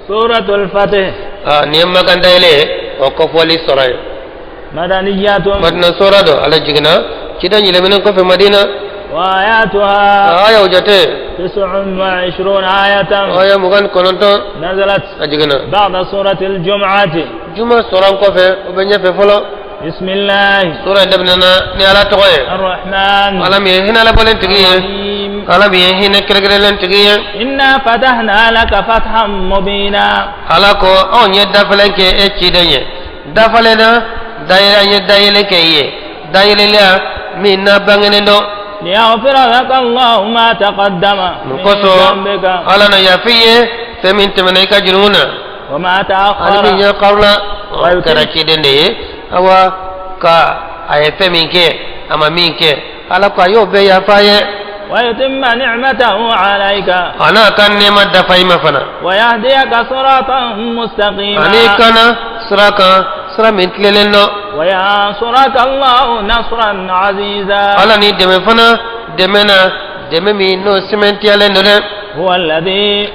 سورة الفتح. Aa, nin ye Makan dayɛlɛ ye, o kɔfɔli sɔrɔ ye. مدنية. Madina sora don, ala jiginna ciden yɛlɛminen kɔfɛ Madina. وآياتها Ayaw jate 29 آية. Aya 29. نزلت A jiginna بعد سورة الجمعة. Juma sɔrɔ kɔfɛ, o bɛ ɲɛfɛ fɔlɔ. بسم الله Sura in daminɛna ni Ala tɔgɔ ye, الرحمن Ala min ye hinɛ labɔlen tigi ye, الرحيم. Ala min ye hinɛ kɛrɛnkɛrɛnlen tigi ye. إنا فتحنا لك فتحا مبينا. Ala ko anw ye dafalen kɛ e ciden ye, dafalen na dayɛlɛ, an ye dayɛlɛ kɛ i ye, dayɛlɛla min n'a bangenen dɔn. ليغفر لك الله ما تقدم Mun من kosɔn ذنبك Ala na yafa i ye fɛn min tɛmɛna i ka jurumu na وما ani min تأخر ɲɛ karula. O kɛra ciden de ye, awa ka a ye fɛn min kɛ, a ma min kɛ, Ala ko a y'o bɛɛ yafa a ye. ويتم نعمته عليك A n'a ka nɛɛma dafa i ma fana ويهديك صراطا مستقيما ani kana sira kan, sira min tilennen dɔn. وينصرك الله نصرا عزيزا. Ala ni dɛmɛ fana, dɛmɛ na, dɛmɛ min n'o sɛmɛntiyalen don dɛ. هو الذي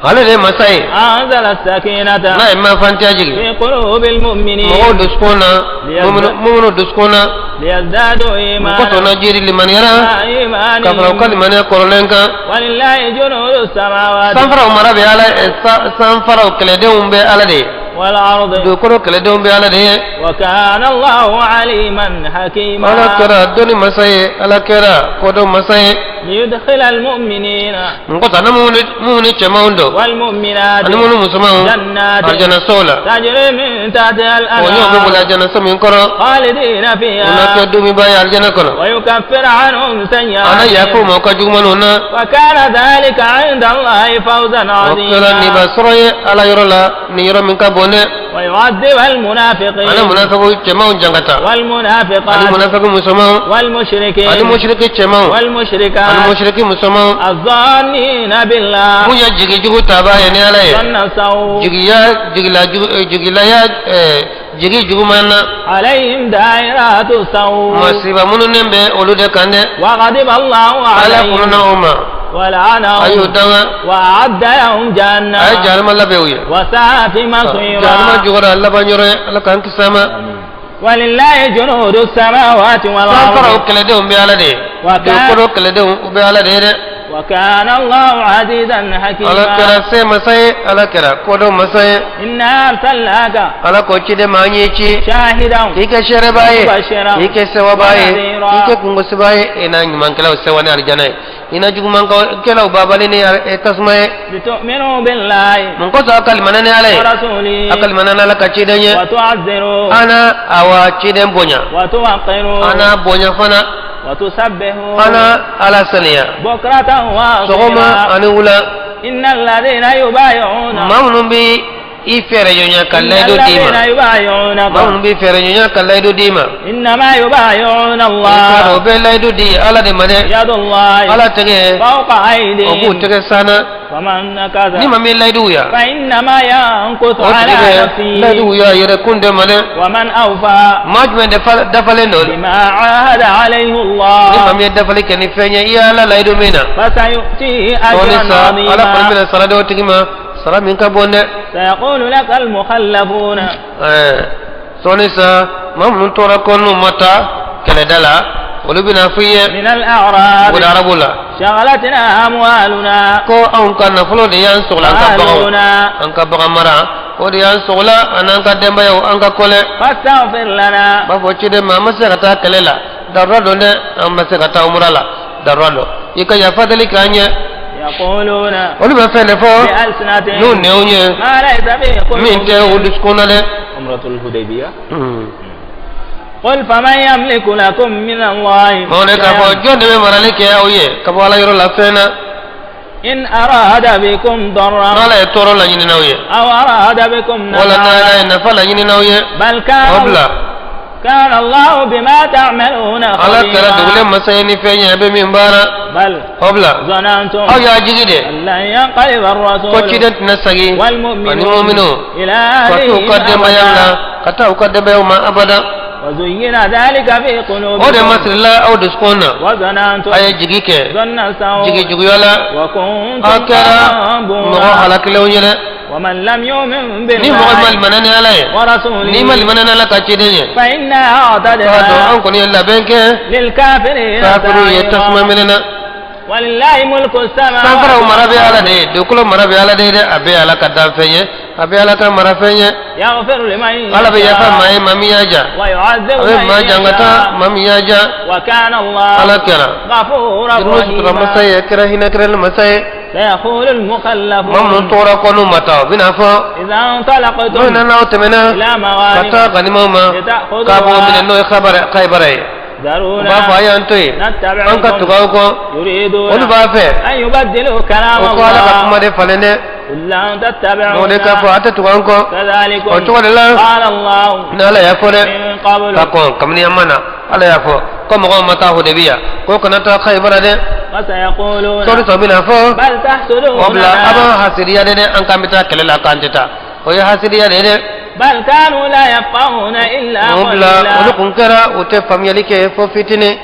Ale de ye masa ye أنزل السكينة n'a ye mafantiya jigin في قلوب المؤمنين mɔgɔw dusukun na, muminu dusukun na ليزدادوا mun kosɔn إيمانا na jiri limaniyara مع ka fara u ka إيمانهم limaniya kɔrɔlen kan. ولله جنود السماوات Sanfaraw mara bɛ Ala, sanfaraw kɛlɛdenw bɛ Ala de ye, والأرض dugukolo kɛlɛdenw bɛ Ala de ye. وكان الله عليما حكيما. Ala kɛra dɔnni masa ye, Ala kɛra kodɔn masa ye. ليدخل المؤمنين Mun kosɔn ani mumuni cɛmanw don والمؤمنات ani minnu musomanw جنات arijana sow la تجري من تحتها o ɲɔgɔn bɛ boli الأنهار arijana so min kɔrɔ خالدين o na kɛ فيها dumiba ye arijana kɔnɔ ويكفر عنهم ana yafa u سيئاتهم ma u ka jugumanw na. وكان ذلك عند الله فوزا O kɛra niba عظيما. sɔrɔ ye Ala yɔrɔ la, nin yɔrɔ min ka bon dɛ. ويعذب Ana المنافقين munafiku cɛmanw jangata ani والمنافقات munafiku musomanw ani والمشركين musiriki cɛmanw ani والمشركات musiriki musomanw الظانين بالله mun ye jigi jugu taba ye ni Ala ye ظن السوء jigiya jigila jugu jigilaya jigi juguman na. عليهم دائرات السوء. Masiba mununen bɛ olu de kan dɛ. وغضب الله Ala kununa عليهم o ma, a y'o ولعنهم danga وأعد لهم a ye جهنم jahanama labɛn u ye. وساءت Jahanama مصيرا. jugura laban yɔrɔ ye, Ala k'an kisi a ma. ولله جنود السماوات Sanfaraw والأرض kɛlɛdenw bɛ Ala de ye, dugukolo kɛlɛdenw u bɛ Ala de ye dɛ. وكان الله عزيزا Ala حكيما. kɛra se masa ye, Ala kɛra kodɔn masa ye. إنا أرسلناك Ala ko ciden ma, an y'i ci شاهدا k'i kɛ seerebaa ye, مبشرا k'i kɛ sewabaa ye, ونذيرا. k'i kɛ kungosibaa ye, i na ɲumankɛlaw sewa ni arijana ye, i na jugumankɛlaw babali ni tasuma ye. لتؤمنوا بالله Mun kosɔn a ka limaniya ni Ala ye, ورسوله a ka limaniya ni Ala ka ciden ye, وتعزروه ana awa ciden bonya, وتوقروه ana bonya fana, وتسبحوه ana Ala saniya بكرة sɔgɔma وأصيلا. ani wula. إن الذين يبايعون Maa minnu bɛ i fɛɛrɛ ɲɔgɔnya ka إن layidu d'i الذين ma, maa يبايعونك minnu bɛ fɛɛrɛ ɲɔgɔnya ka layidu d'i ma, إنما يبايعون i k'a dɔn u الله bɛ layidu di Ala de ma dɛ. يد الله Ala tɛgɛ فوق o b'u أيديهم tɛgɛ sanna. ومن Ni نكث maa min layidu ya, فإنما ينكث o tigi على bɛ layidu نفسه ya yɛrɛ kun de ma dɛ. ومن أوفى Maa jumɛn de dafalen don? بما عاهد عليه Ni maa الله min ye dafali kɛ ni fɛn ye i y'Ala layidu min na, فسيؤتيه sɔɔni أجرا sa Ala kɔni عظيما. bɛna sara di o tigi ma, sara min ka bon dɛ. سيقول لك المخلفون Ɛɛ, sɔɔni sa maa minnu tora ko n'u ma taa kɛlɛda la, olu bɛna f'i ye من الأعراب o arabu la شغلتنا أموالنا ko anw ka nafolo de y'an sɔgɔla, an ka baganw, وأهلنا an ka bagan mara o de y'an sɔgɔla, ani an ka denbayaw, an ka kɔlɛ. فاستغفر لنا. B'a fɔ ciden ma, an ma se ka taa kɛlɛ la, darura don dɛ, an ma se ka taa umura la, darura don, i ka yafa deli k'an ɲɛ. يقولون Olu bɛ fɛn de fɔ بألسنتهم n'u nɛnw ye ما ليس في min tɛ u قلوبهم. dusukun na dɛ. عمرة الهديبية. قل فمن يملك لكم من الله Maaw de k'a fɔ شيئا jɔn de bɛ marali kɛ aw ye ka bɔ Ala yɔrɔ la fɛn na إن أراد بكم ضرا n'Ala ye tɔɔrɔ laɲini n'aw ye أو أراد بكم wala n'Ala ye نفعا nafa laɲini n'aw ye? بل O كان bila كان الله بما تعملون Ala kɛra dugulen خبيرا. masa ye ni fɛn ye a bɛ min baara. بل O bila ظننتم aw y'a jigi de أن لن ينقلب ko الرسول ciden tɛna segin ani والمؤمنون muminu إلى ka t'u أهلهم ka denbayaw la أبدا ka taa u ka denbayaw ma abada. وزين ذلك في O de قلوبكم masirila aw dusukun na وظننتم a ye jigi kɛ ظن السوء jigi juguya la وكنتم aw kɛra قوما mɔgɔ بورا. halakilenw ye dɛ. ومن لم يؤمن Ni mɔgɔ ma بالله limaniya ni Ala ye, n'i ma ورسوله limaniya ni Ala ka ciden ye, فإنا k'a dɔn أعتدنا an kɔni ye labɛn kɛ للكافرين kafiriw ye tasuma سعيرا minɛ na. ولله ملك السماوات Sanfaraw mara bɛ Ala de ye, dugukolo mara bɛ Ala de ye dɛ, a bɛɛ ye Ala ka danfɛn ye, a bɛɛ ye Ala ka marafɛn ye. يغفر لمن Ala bɛ yafa maa يشاء ye maa min y'a ja, ويعذب a bɛ من maa jangata يشاء maa min y'a ja. وكان الله Ala kɛra غفورا jurumu sutura masa رحيما ye, a kɛra hinɛ kɛrɛli masa ye. سيقول Maa minnu المخلفون tɔgɔra ko n'u ma taa, u bɛna fɔ إذا n'o انطلقتم nana aw tɛmɛna إلى ka مغانم taa ganimaw ma k'a b'o minɛ لتأخذوها n'o ye Khaybara ye, u b'a fɔ ذرونا a y'an to yen, an ka نتبعكم tugu aw kɔ. يريدون Olu b'a fɛ أن يبدلوا كلام o ko Ala ka kuma الله de falen dɛ. قل لن O de k'a fɔ تتبعونا a tɛ tugu an kɔ. كذلكم O cogo de la قال الله ni Ala y'a fɔ dɛ, من قبل ka kɔn kabini an ma na, Ala y'a fɔ ko mɔgɔw ma taa Hudebiya ko kana taa Khaybara dɛ. وسيقولون Sɔɔni tɔ bɛna fɔ بل o bila a b'an تحسدوننا hasiriya de dɛ, an k'an bɛ taa kɛlɛ la k'an tɛ taa, o ye hasiriya de ye dɛ. بل كانوا لا يفقهون إلا O bila olu قليلا kun kɛra u tɛ faamuyali kɛ fo fitinin.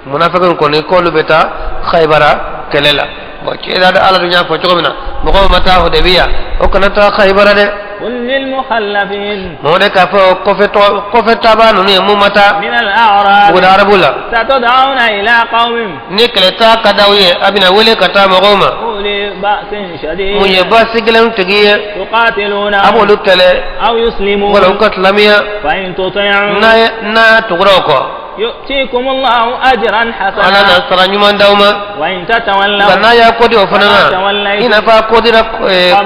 Munafiqun kɔni k'olu bɛ taa Khaybara kɛlɛ la. Bon, cɛ Ala dun y'a fɔ cogo min na, mɔgɔw ma taa Hudebiya o kana taa Khaybara dɛ. قل للمخلفين Mɔgɔ de k'a fɔ kɔfɛ tɔ kɔfɛ taabaa ninnu ye mun ma taa من الأعراب buguda arabu la, ستدعون إلى قوم ni kɛlɛ taa ka d'aw ye, a bɛna wele ka taa mɔgɔw ma أولي بأس mun ye شديد baasi gɛlɛn tigi ye, a تقاتلونهم b'olu kɛlɛ أو يسلمون wala u ka silamɛya. فإن تطيعوا N'a ye n'a tugura o kɔ, يؤتيكم الله أجرا Ala na حسنا sara ɲuman d'aw ma. وإن Nka تتولوا n'a y'a kɔdi o fana na, i n'a fɔ a kɔdira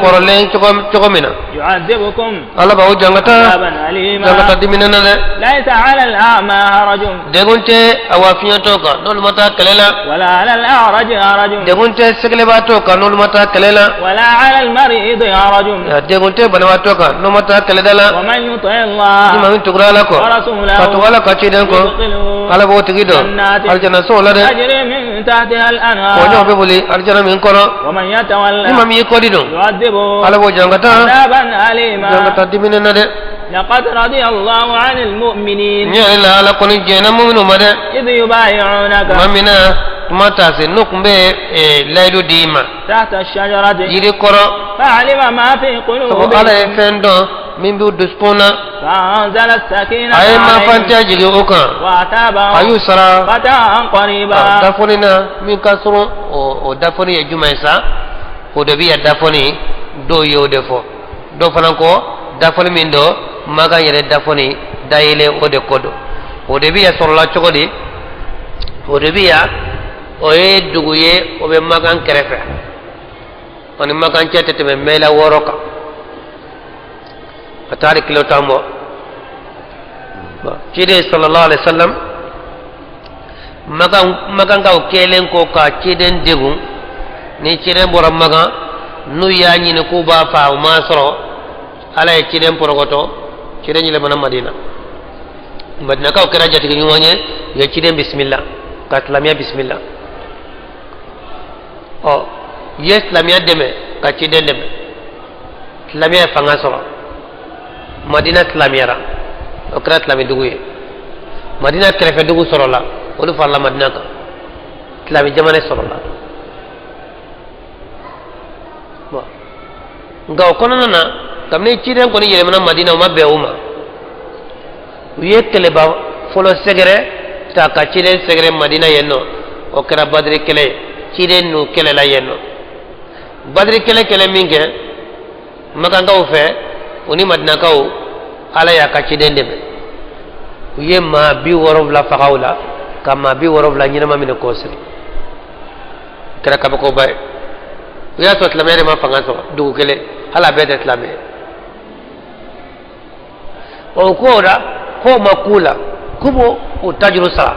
kɔrɔlen cogo min na, يعذبكم Ala b'aw jangata عذابا أليما jangata dimina na dɛ. ليس على الأعمى هرج Degun tɛ awa fiɲɛtɔw kan n'olu ma taa kɛlɛ la. ولا على الأعرج هرج Degun tɛ sɛgɛlɛbaatɔw kan n'olu ma taa kɛlɛ la. ولا على المريض هرج Degun tɛ banabaatɔ kan n'o ma taa kɛlɛda la. ومن يطع Ni maa الله min tugura Ala kɔ ka tugu ورسوله Ala ka ciden kɔ, يدخله Ala b'o tigi dɔn جنات alijana sow la dɛ. تجري من تحتها Kɔɲɔw الأنهار bɛ boli alijana min kɔnɔ. ومن Ni يتولى maa min y'i kɔdi dɔn, يعذبه Ala b'o jangata عذابا أليما jangata diminen na dɛ. لقد رضي الله عن المؤمنين N yɛrɛ la Ala kɔni jɛnna minnu ma dɛ. إذ يبايعونك Tuma min na tuma taa se n'u tun bɛ layidu d'i ma تحت الشجرة yiri kɔrɔ, فعلم ما في sabu Ala ye قلوبهم fɛn dɔn min b'u dusukun na, فأنزل السكينة a ye عليهم mafantiya jigin o kan, a وأثابهم y'u sara فتحا قريبا. Dafɔni na min ka surun o dafɔni ye jumɛn ye sa? O de bɛ yan dafɔni dɔw ye o de fɔ, dɔw fana ko dafɔni min don Makan yɛrɛ dafɔni dayɛlɛ o de ko don. O de bɛ yan sɔrɔla cogo di? O de bɛ yan, o ye dugu ye, o bɛ Makan kɛrɛfɛ, o ni Makan cɛ tɛ tɛmɛ mɛla 6 kan, ka taa kilo 10 bɔ. Ciden sallallahu alaihi wa sallam, Makankaw kɛlen ko ka ciden degun, ni ciden bɔra Makan n'u y'a ɲini k'u b'a faa, u m'a sɔrɔ. Ala ye ciden pɔrɔkɔtɔ, ciden yɛlɛmana Madina. Madinakaw kɛra jatigi ɲuman ye, u ye ciden bisimila ka silamɛya bisimila. Ɔ, u ye silamɛya dɛmɛ ka ciden dɛmɛ, silamɛya ye fanga sɔrɔ. Madina silamɛyara, o kɛra silamɛdugu ye. Madina kɛrɛfɛ dugu sɔrɔla, olu farala Madina kan, silamɛ jamana sɔrɔla. Bon, nka o kɔnɔna na, kabini ciden kɔni yɛlɛmana Madina, o ma bɛn o ma. U ye kɛlɛba fɔlɔ sɛgɛrɛ ta ka ciden sɛgɛrɛ Madina yen nɔ, o kɛra Badiri kɛlɛ ye. Ciden n'u kɛlɛla yen nɔ. Badiri kɛlɛ kɛlɛ min kɛ Makankaw fɛ, o ni Madinakaw, Ala y'a ka ciden dɛmɛ, u ye maa 70 faga o la, ka maa 70 ɲɛnama minɛ k'o siri. O kɛra kabakoba ye. O y'a sɔrɔ silamɛya de ma fanga sɔrɔ dugu kelen, hali a bɛɛ tɛ silamɛ ye. O ko la k'o ma k'u la k'u b'o o tajuru sara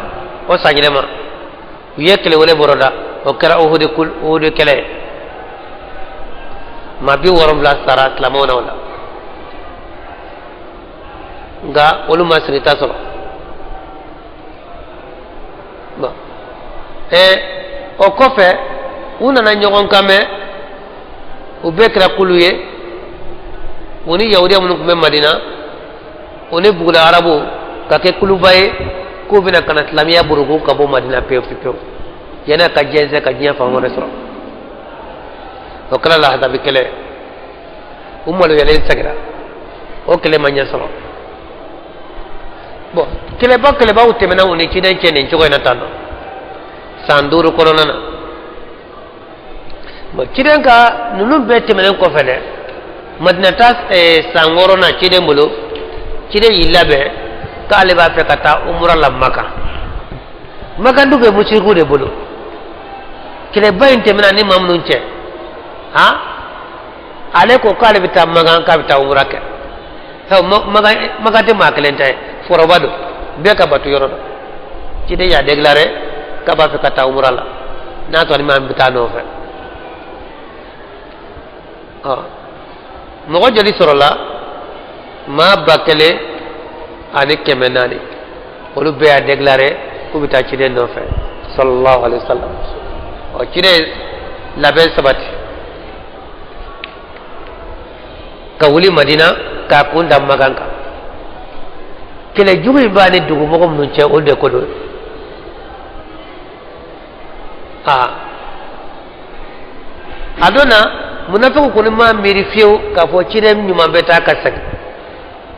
o san yɛlɛma. U ye kɛlɛ wɛrɛ bɔrɔda, o kɛra Uhudu kɛlɛ ye. Maa 70 sara silamɛw na o la, nka olu ma sirita sɔrɔ. Bon, o kɔfɛ u nana ɲɔgɔn kan mɛn, u bɛɛ kɛra kulu ye. U ni yahudiya minnu tun bɛ Madina, o ni bugula arabu ka kɛ kuluba ye, k'u bɛna ka na silamɛya buruku ka bɔ Madina pewu pewu, yanni a ka jɛnsɛn ka diɲɛ fan wɛrɛ sɔrɔ. O kɛra lahasabi kɛlɛ. U maloyalen segira. O kɛlɛ ma ɲɛ sɔrɔ. Bon, kɛlɛba kɛlɛbaw tɛmɛna u ni ciden cɛ nin cogo in na tan nɔ san 5 kɔnɔna na. Bon, ciden ka ninnu bɛɛ tɛmɛnen kɔfɛ dɛ, Madina ta san 6nan ciden bolo, ciden y'i labɛn k'ale b'a fɛ ka taa umura la Makan. Makan dun bɛ musirikiw de bolo. Kɛlɛba in tɛmɛna ni maa minnu cɛ, han, ale ko k'ale bɛ taa Makan, k'a bɛ taa umura kɛ. Sabu Makan tɛ maa kelen ta ye, foroba don, bɛɛ ka bato yɔrɔ don. Ciden y'a déclaré k'a b'a fɛ ka taa umura la, n'a sɔrɔ ni maa min bɛ taa nɔfɛ. Ɔ, mɔgɔ joli sɔrɔla? Maa 1400. Olu bɛɛ y'a déclaré k'u bɛ taa ciden nɔfɛ, sallallahu alaihi wa sallam. Ɔ, ciden labɛn sabati ka wuli Madina k'a kun da Makan kan. Kɛlɛ jugu in b'a ni dugumɔgɔ minnu cɛ, olu de ko don. Aa, a don na, munafigiw kɔni ma miiri fiyewu k'a fɔ ciden ɲuman bɛ taa ka segin.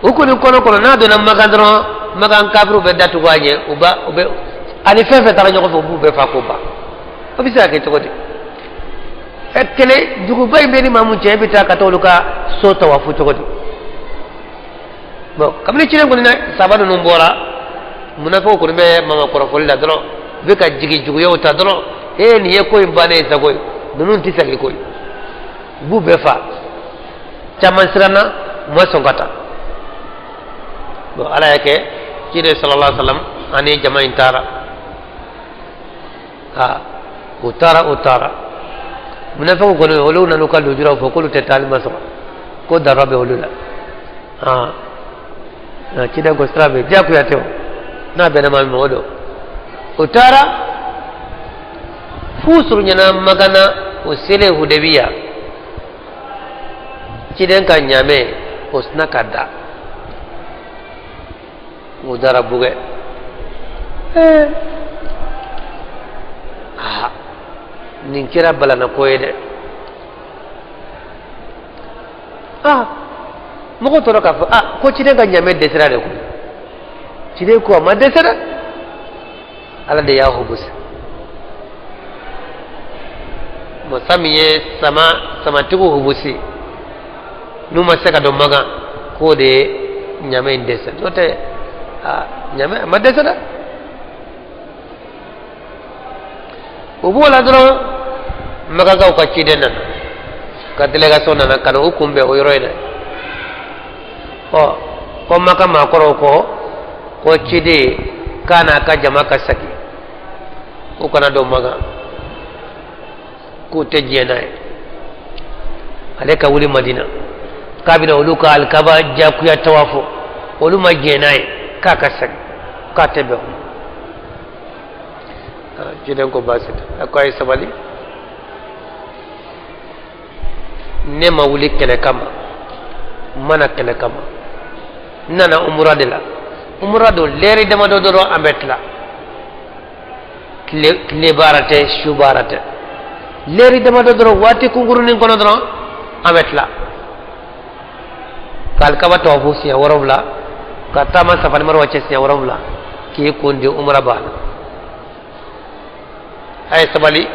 U kɔni kɔnɔ kɔnɔ, n'a donna Makan dɔrɔn, Makan kafiriw bɛ datugu a ɲɛ, u ba u bɛ ani fɛn fɛn taara ɲɔgɔn fɛ, u b'u bɛɛ fa k'o ban. O bɛ se ka kɛ cogo di? Ɛ, kɛlɛ juguba in bɛ ni maa mun cɛ, e bɛ taa ka taa olu ka so tawafu cogo di? Bon, kabini ciden kɔni na saba ninnu bɔra, munafigiw kɔni bɛ mama kɔrɔfɔli la dɔrɔn, u bɛ ka jigi juguyaw ta dɔrɔn. Ee, nin ye ko in bannen ye sa koyi, ninnu tɛ segin koyi, u b'u bɛɛ fa. Caman siranna, u ma sɔn ka taa. Bon, Ala y'a kɛ, ciden sallallahu alaihi wa sallam ani jama in taara. Aa, u taara, u taara, munafigiw kɔni, olu nan'u ka lujuraw fɔ k'olu tɛ taali ma sɔrɔ, ko darura bɛ olu la. Aa, ciden ko sira bɛ diyagoya tɛ o, n'a bɛnna maa min ma o don. U taara f'u surunyana Makan na. O selen Hudebiya, ciden ka ɲaamɛ o sina ka da, o dara bugɛ. Aa, nin kɛra balana ko ye dɛ. Aa, mɔgɔ tora k'a fɔ aa, ko ciden ka ɲaamɛ dɛsɛra de koyi. Ciden ko a ma dɛsɛ dɛ, Ala de y'a hubusi. Masa min ye sama samatigiw hubusi n'u ma se ka don Makan, k'o de ye ɲaamɛ in dɛsɛ. N'o tɛ, aa, ɲaamɛ a ma dɛsɛ dɛ. O b'o la dɔrɔn, Makankaw ka ciden nana, ka délégation nana ka na u kunbɛn o yɔrɔ in na. Ɔ, ko Makan maakɔrɔw ko ciden k'a n'a ka jama ka segin, u kana don Makan, k'u tɛ diɲɛ n'a ye. Ale ka wuli Madina k'a bɛna olu ka alikaba jakuya tawafu, olu ma diɲɛ n'a ye, k'a ka segin, k'a tɛ bɛn o ma. Ciden ko baasi tɛ. A ko a ye sabali, ne ma wuli kɛlɛ kama, n ma na kɛlɛ kama, n nana umura de la. Umura don, lɛri damadɔ dɔrɔn an bɛ tila. Tile baara tɛ, su baara tɛ, lɛri damadɔ dɔrɔn, waati kunkurunin kɔnɔ dɔrɔn an bɛ tila ka alikaba tawafu siɲɛ 7, ka taama Safa ni Marwa cɛ siɲɛ 7, k'i kun di umura banna. A ye sabali.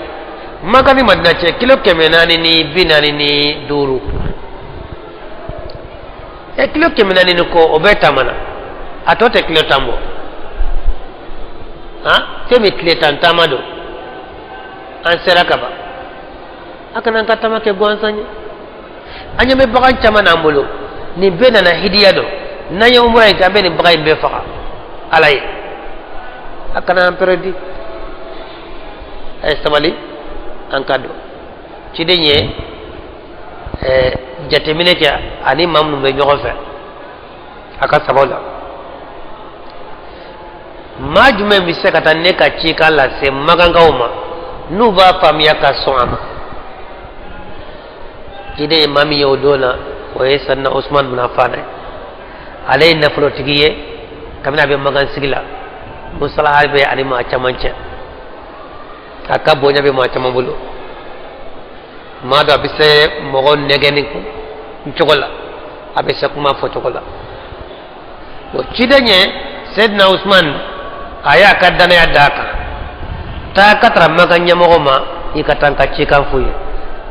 Maka ni Madina cɛ kilo 445. E, kilo 400 ni kɔ, o bɛɛ taamana, a tɔ tɛ kilo 10 bɔ. Han, fɛn min tile 10 taama don, an sera ka ban. A kana an ka taama kɛ gansan ye. An ɲɛ bɛ bagan caman n'an bolo, nin bɛɛ nana hidiya don. N'an ye umura in kɛ, an bɛ nin bagan in bɛɛ faga Ala ye. A kana an pɛrɛdi, a ye sabali, an ka don. Ciden ye jateminɛ kɛ ani maa minnu bɛ ɲɔgɔn fɛ a ka sabaw la, maa jumɛn bɛ se ka taa ne ka cikan lase Makankaw ma n'u b'a faamuya ka sɔn a ma? Ciden ye maa min ye o don na, o ye Sadina Usman bin Affan ye. Ale ye nafolotigi ye kabini a bɛ Makan sigi la, musalaha bɛ ani maa caman cɛ, a ka bonya bɛ maa caman bolo, maa dɔ a bɛ se mɔgɔ nɛgɛnni kun. cogo la, a bɛ se kuma fɔ cogo la. O ciden ye Seydina Usman, a y'a ka danaya d'a kan, taa ka taara Makan ɲɛmɔgɔ ma, i ka taa n ka cikan f'u ye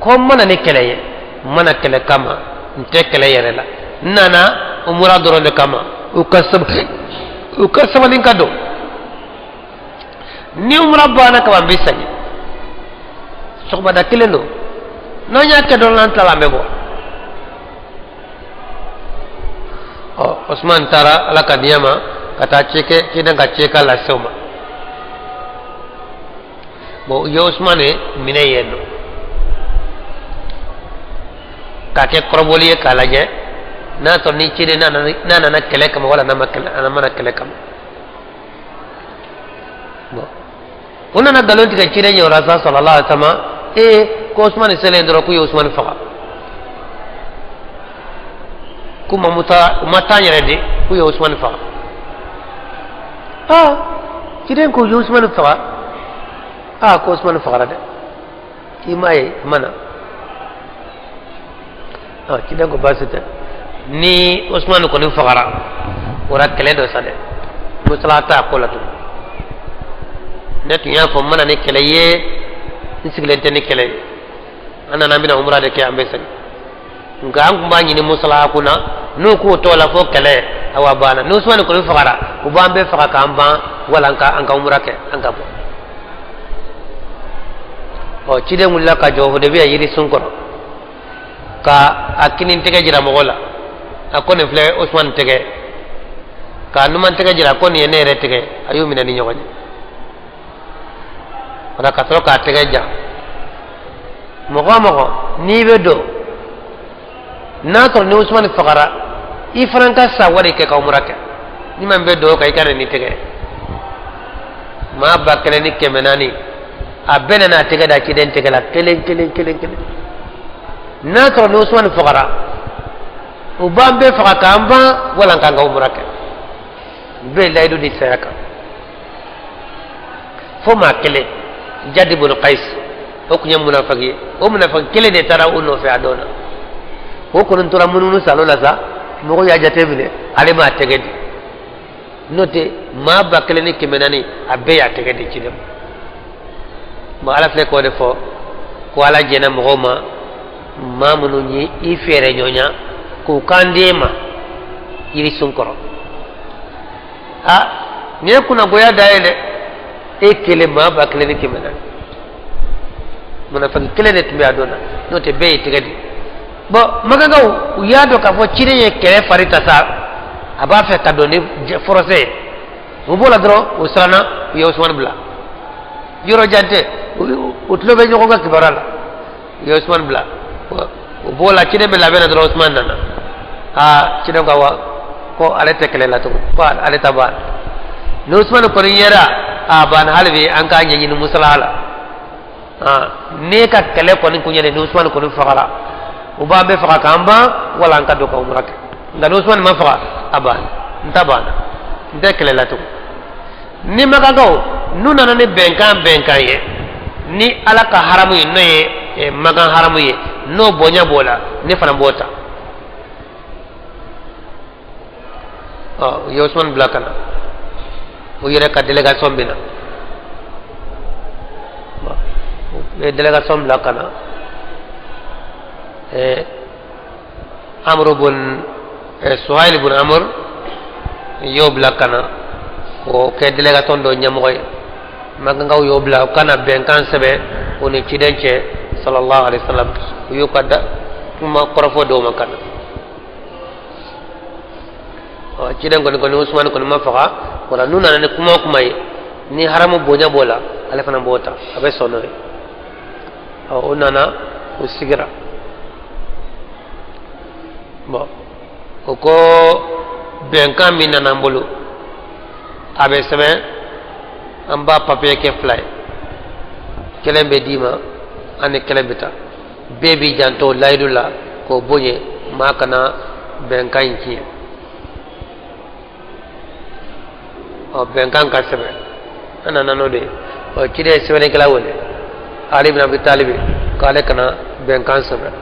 ko n ma na ni kɛlɛ ye, n ma na kɛlɛ kama, n tɛ kɛlɛ yɛrɛ la, n nana umura dɔrɔn de kama. U ka sabali, u ka sabali ka don. Ni umura banna kaban, n bɛ segin. Sɔgɔmada kelen don, n'an y'a kɛ dɔrɔn, an tilala, an bɛ bɔ. Ɔ, Usman taara Ala ka diɲɛ ma ka taa cikɛ ciden ka cikan lase u ma. Bon, u ye Usman minɛ yen nɔ k'a kɛ kɔrɔbɔli ye, k'a lajɛ n'a sɔrɔ ni ciden n'a nana kɛlɛ kama wala n'a ma kɛlɛ, a ma na kɛlɛ kama. Bon, u nana nkalon tigɛ ciden ye o la sa, sallallahu alaihi wa sallam. Ee, ko Usman selen dɔrɔn, k'u ye Usman faga, k'u ma muta, u ma taa yɛrɛ de, k'u ye Usman faga. Aa, ciden ko u ye Usman faga. Aa, ko Usman fagara dɛ, i m'a ye, i ma na. Ɔ, ciden ko baasi tɛ, ni Usman kɔni fagara, o la kɛlɛ dɔ sa dɛ, musala t'a ko la tugun. Ne tun y'a fɔ n ma na ni kɛlɛ ye, n sigilen tɛ ni kɛlɛ ye, an nana an bɛna umura de kɛ, an bɛ segin. Nka an tun b'a ɲini musala kunna, n'u k'u t'o la fo kɛlɛ, awa banna. Ni Usumani kɔni fagara, u b'an bɛɛ faga k'an ban, wala an ka umura kɛ, an ka bɔ. Ɔ, ciden wulila ka jɔ Hudebiya yirisun kɔrɔ, ka a kinin tɛgɛ jira mɔgɔ la, a ko nin filɛ Usumani tɛgɛ, k'a numan tɛgɛ jira, ko nin ye ne yɛrɛ tɛgɛ. A y'u minɛ ni ɲɔgɔn ye wala ka sɔrɔ k'a tɛgɛ jan. Mɔgɔ o mɔgɔ n'i bɛ don, n'a sɔrɔ ni Usumani fagara, i fana ka sa wari kɛ ka umura kɛ, ni ma bɛ don kan, i ka na ni tɛgɛ. Maa 1400, a bɛɛ nana a tɛgɛ da ciden tɛgɛ la, kelen kelen kelen kelen. N'a sɔrɔ ni Usumani fagara, u b'an bɛɛ faga k'an ban, wala k'an ka umura kɛ. Bɛɛ ye layidu di saya kan, fo maa kelen, Jadi bun Qais, o tun ye munafaki ye. O munafaki kelen de taara o nɔfɛ a dɔn na. O kɔni tora munumunu salo la sa, mɔgɔw y'a jate minɛ, ale m'a tɛgɛ di. N'o tɛ, maa 1400, a bɛɛ y'a tɛgɛ di ciden ma. Ala filɛ k'o de fɔ ko Ala jɛnna mɔgɔw ma, maa minnu ye i fɛɛrɛ ɲɔgɔnya k'u kan d'e ma yirisun kɔrɔ. A nin ye kunnagoya da ye dɛ, e kelen, maa 1400, munafaki kelen de tun bɛ a dɔn na, n'o tɛ bɛɛ y'i tɛgɛ di. Bɔn, makankaw, u y'a dɔn k'a fɔ ciden ye kɛlɛ fari ta sa, a b'a fɛ ka don ni forcé ye. U b'o la dɔrɔn, u siranna, u ye Usumani bila. Yɔrɔ jan tɛ, u tulo bɛ ɲɔgɔn ka kibaruya la, u ye Usumani bila. U b'o la, ciden bɛ labɛn na dɔrɔn, Usumani nana. Aa, ciden ko wa ko ale tɛ kɛlɛ la tugun, ko ale ta banna. Ni Usumani kɔni yera, a banna, hali bi an k'a ɲɛɲini musalaha la. Aa, n'e ka kɛlɛ kɔni kun ye, ni Usumani kɔni fagara, u b'an bɛɛ faga k'an ban, wala an ka don ka umura kɛ. Nka ni Usumani ma faga, a banna, n ta banna, n tɛ kɛlɛ la tugun. Ni makankaw n'u nana ni bɛnkan ye, ni Ala ka haramu ye, n'o ye Makan haramu ye, n'o bonya b'o la, ne fana b'o ta. Ɔ, u ye Usumani bila ka na, u yɛrɛ ka délégation bɛ na, u ye délégation bila ka na. Amru bun Suhail bun Amr y'o bila ka na k'o kɛ délégation dɔ ɲɛmɔgɔ ye. Makankaw y'o bila u ka na bɛnkan sɛbɛn o ni ciden cɛ, sallallahu alaihi wasallam. U y'u ka da kuma kɔrɔfɔ dɔw ma ka na. Ɔ, ciden kɔni Usumani kɔni ma faga, wala n'u nana ni kuma o kuma ye, ni haramu bonya b'o la, ale fana b'o ta, a bɛ sɔn n'o ye. Ɔ, o nana, u sigira. Bɔn, o ko bɛnkan min nana an bolo, a bɛ sɛbɛn, an b'a papiye kɛ fila ye, kelen bɛ d'i ma, an ni kelen bɛ taa. Bɛɛ b'i janto layidu la k'o bonya, maa kana bɛnkan in tiɲɛ. Ɔ, bɛnkan ka sɛbɛn, an nana n'o de ye. Ɔ, ciden ye sɛbɛnnikɛla wele, Ali bin Abi Talibi, k'ale ka na bɛnkan sɛbɛn.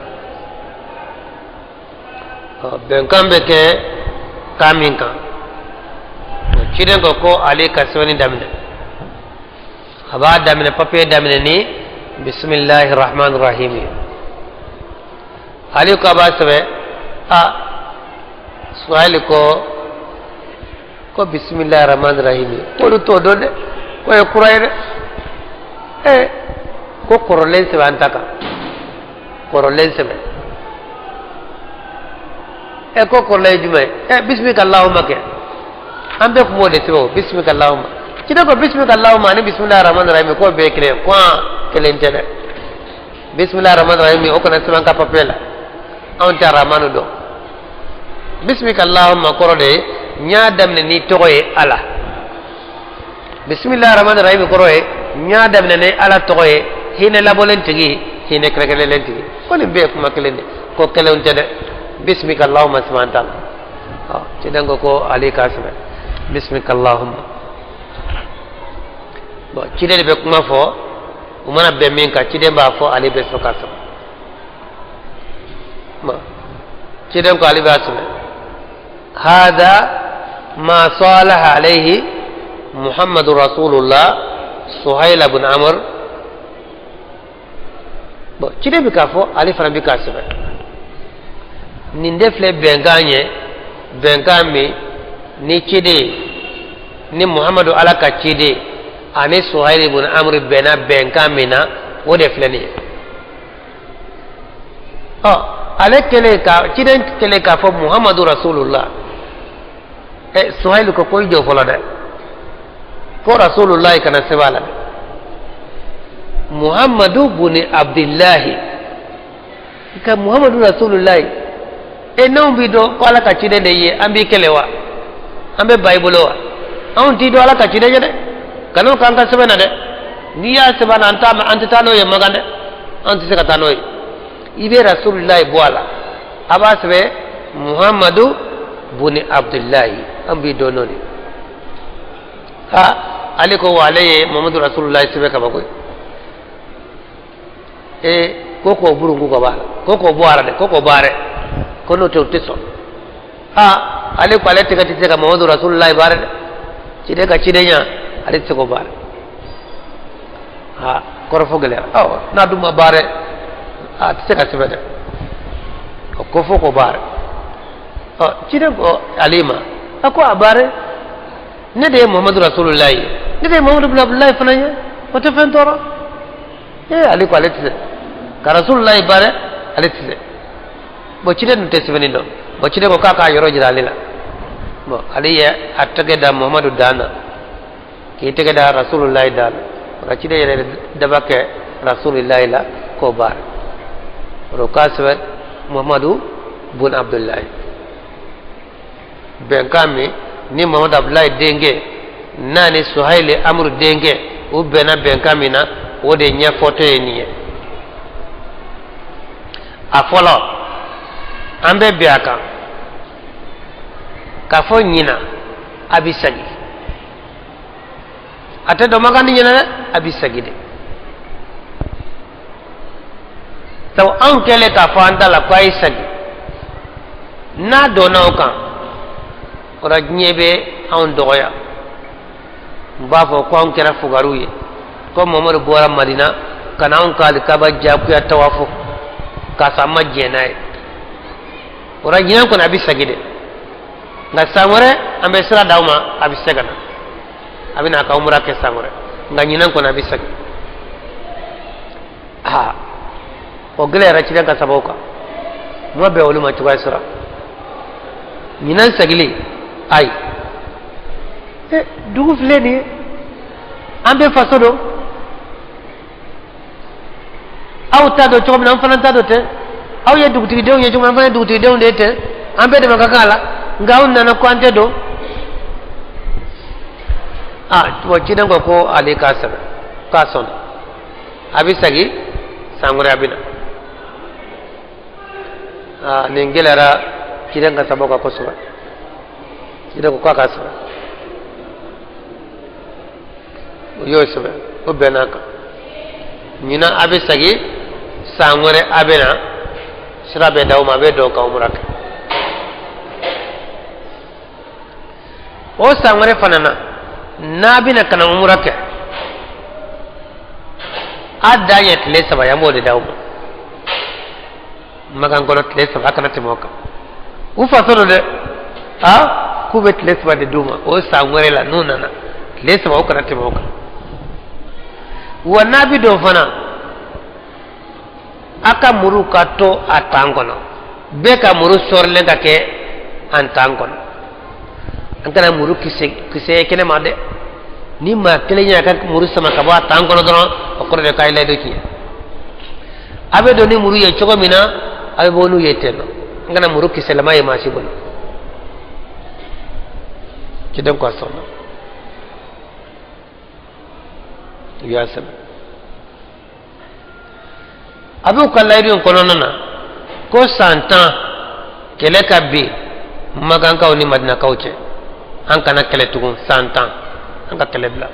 Bɛnkan bɛ kɛ kan min kan, ciden ko ko ale ka sɛbɛnni daminɛ, a b'a daminɛ, papiye daminɛ ni bisimilahi rahman rahim ye. Ale ko a b'a sɛbɛn. A Suhayili ko ko bisimilahi rahman rahim ye, k'olu t'o dɔn dɛ, k'o ye kura ye dɛ. Ee, ko kɔrɔlen sɛbɛn an ta kan, kɔrɔlen sɛbɛn. Ɛ, ko kɔrɔlen ye jumɛn ye? Ɛ, bisimila allahumma kɛ, an bɛɛ tun b'o de sɛbɛn o, bisimila allahumma. Ciden ko bisimila allahumma ani bisimilahi rahman rahim k'o bɛɛ ye kelen ye. Ko kelen tɛ dɛ, bisimilahi rahman rahim o kana sɛbɛn an ka papiye la, anw tɛ rahmanu dɔn. Bisimila allahumma kɔrɔ de ye n y'a daminɛ ni tɔgɔ ye Ala. Bisimilahi rahman rahim kɔrɔ ye n y'a daminɛ ni Ala tɔgɔ ye, hinɛ labɔlen tigi, hinɛ kɛrɛnkɛrɛnlen tigi. Ko nin bɛɛ ye kuma kelen de, ko kelenw tɛ dɛ. Bisimila allahumma sɛbɛn an ta la. Ɔ, ciden ko ko ale k'a sɛbɛn bisimila allahumma. Bon, ciden de bɛ kuma fɔ, u mana bɛn min kan, ciden b'a fɔ, ale bɛ sɔrɔ k'a sɛbɛn. Bon, ciden ko ale b'a sɛbɛn: hada ma salaha alayhi Muhammadu rasulullah Suhaila bin Amr. Bon, ciden bɛ k'a fɔ, ale fana bɛ k'a sɛbɛn. Nin de filɛ bɛnkan ye, bɛnkan min ni ciden ni Muhammadu, Ala ka ciden, ani Suhaili bin Amr bɛnna bɛnkan min na, o de filɛ nin ye. Ɔ, ale kɛlen ka, ciden kɛlen k'a fɔ Muhammadu rasulullah, ɛ, Suhaili ko ko i jɔ fɔlɔ dɛ, ko rasulullah kana sɛbɛn a la dɛ, Muhammadu buni Abdillahi ka Muhammadu rasulullah. E, n'anw b'i dɔn ko Ala ka ciden de ye, an b'i kɛlɛ wa? An bɛ ba i bolo wa? Anw t'i dɔn Ala ka ciden ye dɛ, kan'o k'an ka sɛbɛn na dɛ. N'i y'a sɛbɛn na, an t'a, an tɛ taa n'o ye Makan dɛ, an tɛ se ka taa n'o ye. I bɛ rasulullah bɔ a la, a b'a sɛbɛn Muhammadu buni Abdullahi, an b'i dɔn n'o de ye. Ha, ale ko wa ale ye Muhammadu rasulullah sɛbɛn kaba koyi. Ee, ko k'o burunku ka bɔ a la, ko k'o bɔ a la dɛ, ko k'o bɔ a dɛ, ko n'o tɛ o tɛ sɔn. Ha, ale ko ale tɛgɛ tɛ se ka Muhammadu rasulullah baara dɛ, ciden ka cidenya, ale tɛ se k'o baara. Ha, kɔrɔfɔ gɛlɛyara. Ɔ, n'a dun ma baara, a tɛ se ka sɛbɛn dɛ, o ko fo k'o baara. Ɔ, ciden ko ale ma, a ko a baara, ne de ye Muhammadu rasulullah ye, ne de ye Muhammadu bin Abdullahi fana ye, o tɛ fɛn tɔɔrɔ. Ee, ale ko ale tɛ se ka rasulullah baara, ale tɛ se. Bon, ciden dun tɛ sɛbɛnni dɔn. Bon, ciden ko k'a k'a yɔrɔ jira ale la. Bon, ale ye a tɛgɛ da Muhammadu dan na, k'i tɛgɛ da rasulullah dan na. O la ciden yɛrɛ daba kɛ rasulullah la k'o baara o k'a sɛbɛn Muhammadu bun Abdullahi. Bɛnkan min ni Muhammadu Abdullahi denkɛ n'a ni Suhaili Amuru denkɛ u bɛnna bɛnkan min na, o de ɲɛfɔtɔ ye nin ye. A fɔlɔ, an bɛ bɛn a kan k'a fɔ ɲina a bɛ sagi, a tɛ dɔn Makan ni ɲinɛ dɛ, a bɛ sagi de. Sabu anw kɛlen k'a fɔ an ta la ko a ye sagi, n'a dɔnna o kan, o la diɲɛ bɛ anw dɔgɔya, n b'a fɔ ko anw kɛra fugariw ye, ko Mamadu bɔra Madina ka na anw ka alikaba jagoya tawafu k'a sɔrɔ an ma jɛn n'a ye. O la ɲinan kɔni a bɛ sagi dɛ, nka san wɛrɛ an bɛ sira d'aw ma, a bɛ se ka na, a bɛ na a ka umura kɛ san wɛrɛ, nka ɲinan kɔni a bɛ sagi. Aa, o gɛlɛyara ciden ka sababu kan, u ma bɛn olu ma cogoya sɔrɔ ɲinan sagili. Ayi, dugu filɛ nin ye, an bɛ faso don, aw ta dɔn cogo min na, an fana ta dɔn ten. Aw ye dugutigidenw ye cogo min na, an fana ye dugutigidenw de ye ten. An bɛɛ dama ka kan a la, nka aw nana ko an tɛ don. Aa, bon, ciden ko ko ale k'a sɛbɛn k'a sɔnna, a bɛ sagi san wɛrɛ a bɛ na. Aa, nin gɛlɛyara ciden ka sababu kan kosɛbɛ. Ciden ko k'a k'a sɛbɛn, o y'o sɛbɛn, o bɛnn'a kan. Ɲinan a bɛ sagi, san wɛrɛ a bɛ na, sira bɛ d'aw ma, a bɛ don ka umura kɛ. O san wɛrɛ fana na, n'a bɛna ka na umura kɛ, a dan ye tile 3 ye, an b'o de d'aw ma Makan kɔnɔ, tile 3, a kana tɛmɛ o kan. U faso don dɛ, a k'u bɛ tile 3 de d'u ma o san wɛrɛ la. N'u nana tile 3, o kana tɛmɛ o kan. Wa n'a bɛ don fana, a ka muru ka to a tan kɔnɔ, bɛɛ ka muru sɔrilen ka kɛ an tan kɔnɔ. An kana muru kisɛ ye kɛnɛ ma dɛ. Ni maa kelen y'a ka muru sama ka bɔ a tan kɔnɔ dɔrɔn, o kɔrɔ de k'a ye layidu tiɲɛ. A bɛ don ni muru ye cogo min na, a bɛ bɔ n'u ye ten nɔ. An kana muru kisɛlama ye maa si bolo. Ciden ko a sɔnna. U y'a sɛbɛn. A b'u ka layidu in kɔnɔna na ko san 10 kɛlɛ ka bin Makankaw ni Madinakaw cɛ, an kana kɛlɛ tugun san 10, an ka kɛlɛ bila.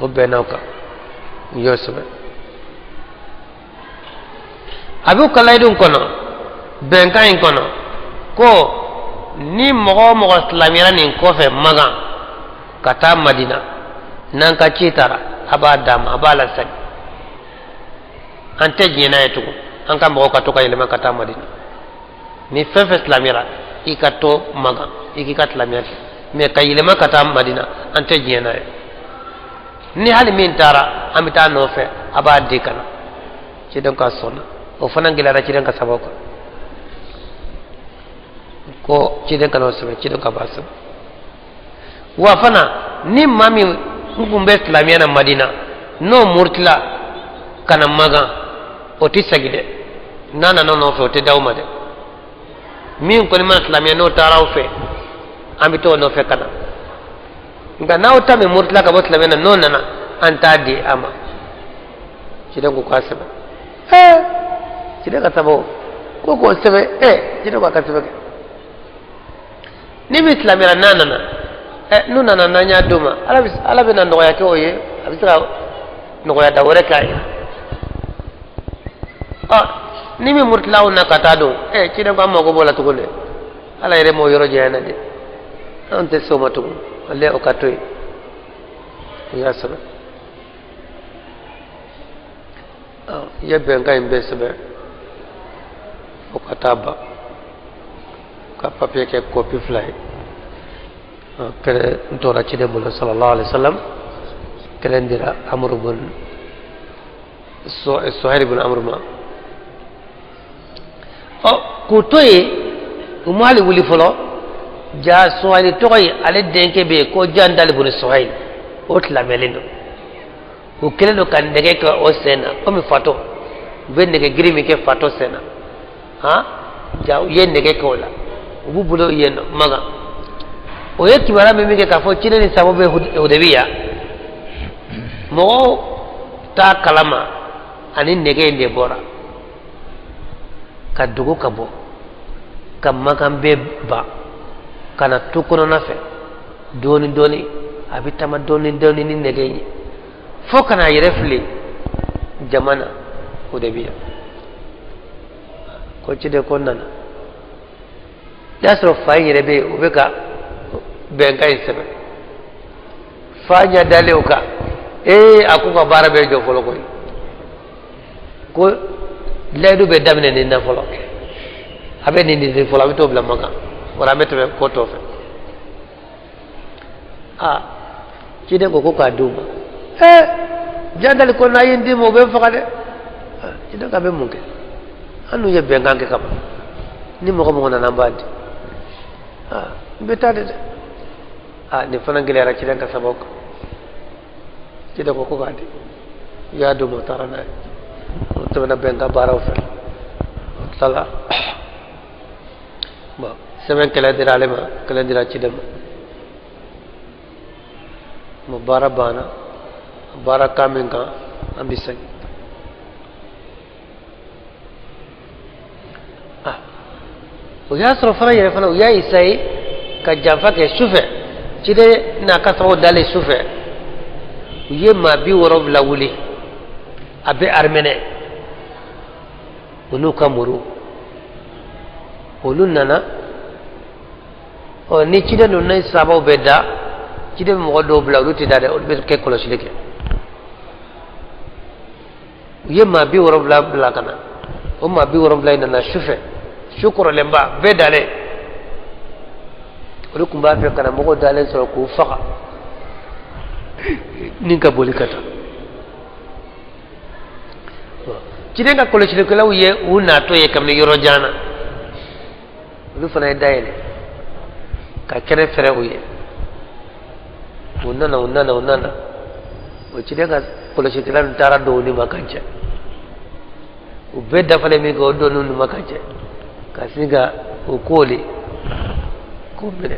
O bɛnna o kan, u y'o sɛbɛn. A b'u ka layidu in kɔnɔ, bɛnkan in kɔnɔ, ko ni mɔgɔ o mɔgɔ silamɛyara nin kɔfɛ Makan ka taa Madina, n'an ka ci taara, a b'a d'a ma, a b'a lasegin. An tɛ diɲɛ n'a ye tugun, an ka mɔgɔw ka to ka yɛlɛma ka taa Madina. Ni fɛn fɛn silamɛyara, i ka to Makan, i k'i ka silamɛya kɛ, mɛ ka yɛlɛma ka taa Madina, an tɛ diɲɛ n'a ye. Ni hali min taara, an bɛ taa nɔfɛ, a b'a di ka na. Ciden ka sɔnna. O fana gɛlɛyara ciden ka sababu kan ko ciden kana o sɛbɛn. Ciden ka b'a sɛbɛn. Wa fana, ni maa min n kun bɛ silamɛya na Madina, n'o murutila ka na Makan, o tɛ segin dɛ. N'a nana nɔfɛ, o tɛ d'aw ma dɛ. Min kɔni ma silamɛya, n'o taara aw fɛ, an bɛ t'o nɔfɛ ka na. Nka n'aw ta min murutila ka bɔ silamɛya na, n'o nana, an t'a di a ma. Ciden ko k'a sɛbɛn. Ɛɛ, ciden ka sababu ko k'o sɛbɛn. Ɛɛ, ciden ko a ka sɛbɛn kɛ. Ni min silamɛyara, n'a nana, ɛ, n'u nana, n'an y'a d'o ma, Ala bɛ na nɔgɔya kɛ o ye, a bɛ se ka nɔgɔya da wɛrɛ k'a ye. Ɔ, ni min murutila aw na ka taa don, ɛ, ciden ko an mago b'o la tugun dɛ. Ala yɛrɛ m'o yɔrɔ janya na dɛ, an tɛ se o ma tugun, ale o ka to yen. O y'a sɛbɛn. I ye bɛnkan in bɛɛ sɛbɛn fo ka taa ban, ka papiye kɛ kopi 2 ye. Kelen tora ciden bolo sallallahu alaihi wasallam, kelen dira Amru bun Suhail bun Amru ma. Ɔ, k'u to yen, u ma hali wuli fɔlɔ. Ja Suhaili tɔgɔ ye, ale denkɛ bɛ yen ko Jandali bun Suhaili, o silamɛlen don. U kɛlen don ka nɛgɛ kɛ o sen na komi fatɔ, u bɛ nɛgɛ girin min kɛ fatɔ sen na. Han, ja u ye nɛgɛ kɛ o la, u b'u bolo yen nɔ Makan. O ye kibaruya min kɛ k'a fɔ ciden ni sababu bɛ Hudabiya, mɔgɔw t'a kalama. Ani nɛgɛ in de bɔra ka dugu ka bɔ ka Makan bɛɛ ban ka na tu kɔnɔna fɛ dɔɔni dɔɔni. A bɛ taama dɔɔni dɔɔni ni nɛgɛ in ye fo ka n'a yɛrɛ fili jama na Hudabiya. Ko ciden ko nana, i y'a sɔrɔ fa in yɛrɛ bɛ yen, o bɛ ka bɛnkan in sɛbɛn. Fa ɲɛ dalen o kan, ee, a k'u ka baara bɛɛ jɔ fɔlɔ koyi. Ko layidu bɛ daminɛ nin na fɔlɔ, a bɛ nin nin fɔlɔ, a bɛ t'o bila Makan, wala an bɛ tɛmɛ ko tɔ fɛ. Aa, ciden ko k'a d'u ma. Ɛɛ, Jandali ko n'a ye n d'i ma, o bɛ n faga dɛ. Ciden ko a bɛ mun kɛ? An n'u ye bɛnkan kɛ ka ban, ni mɔgɔ mɔgɔ nana, an b'a di. Aa, n bɛ taa de dɛ. Aa, nin fana gɛlɛyara ciden ka sababu kan. Ciden ko k'a di. U y'a d'u ma, u taara n'a ye. O tɛmɛna bɛnkan baaraw fɛ, o tilala. Bon, sɛbɛn kelen dira ale ma, kelen dira ciden ma. Bon, baara banna. Baara kan min kan, an bɛ segin. Ah, o y'a sɔrɔ fana yɛrɛ fana, u y'a essayer ka janfa kɛ sufɛ. Ciden n'a ka sababu dalen sufɛ, u ye maa 70 wuli, a bɛ arimɛnɛ, u n'u ka muru. Olu nana. Ɔ ni ciden dun ni sabaw bɛ da, ciden bɛ mɔgɔ dɔw bila, olu tɛ da dɛ, olu bɛ kɛ kɔlɔsili kɛ. U ye maa 70 bila ka na. O maa 70 in nana su fɛ, su kɔrɔlenba, bɛɛ dalen. Olu tun b'a fɛ ka na mɔgɔw dalen sɔrɔ k'u faga ni ka boli ka taa. Ciden ka kɔlɔsilikɛlaw ye u natɔ ye kabini yɔrɔ jan na. Olu fana ye da yɛlɛ ka kɛnɛ fɛrɛ u ye. U nana, u nana, u nana. O ciden ka kɔlɔsilikɛla ninnu taara don u ni Makan cɛ. U bɛɛ dafalen min kɛ, o donn'u ni Makan cɛ ka sin ka u kooli k'u minɛ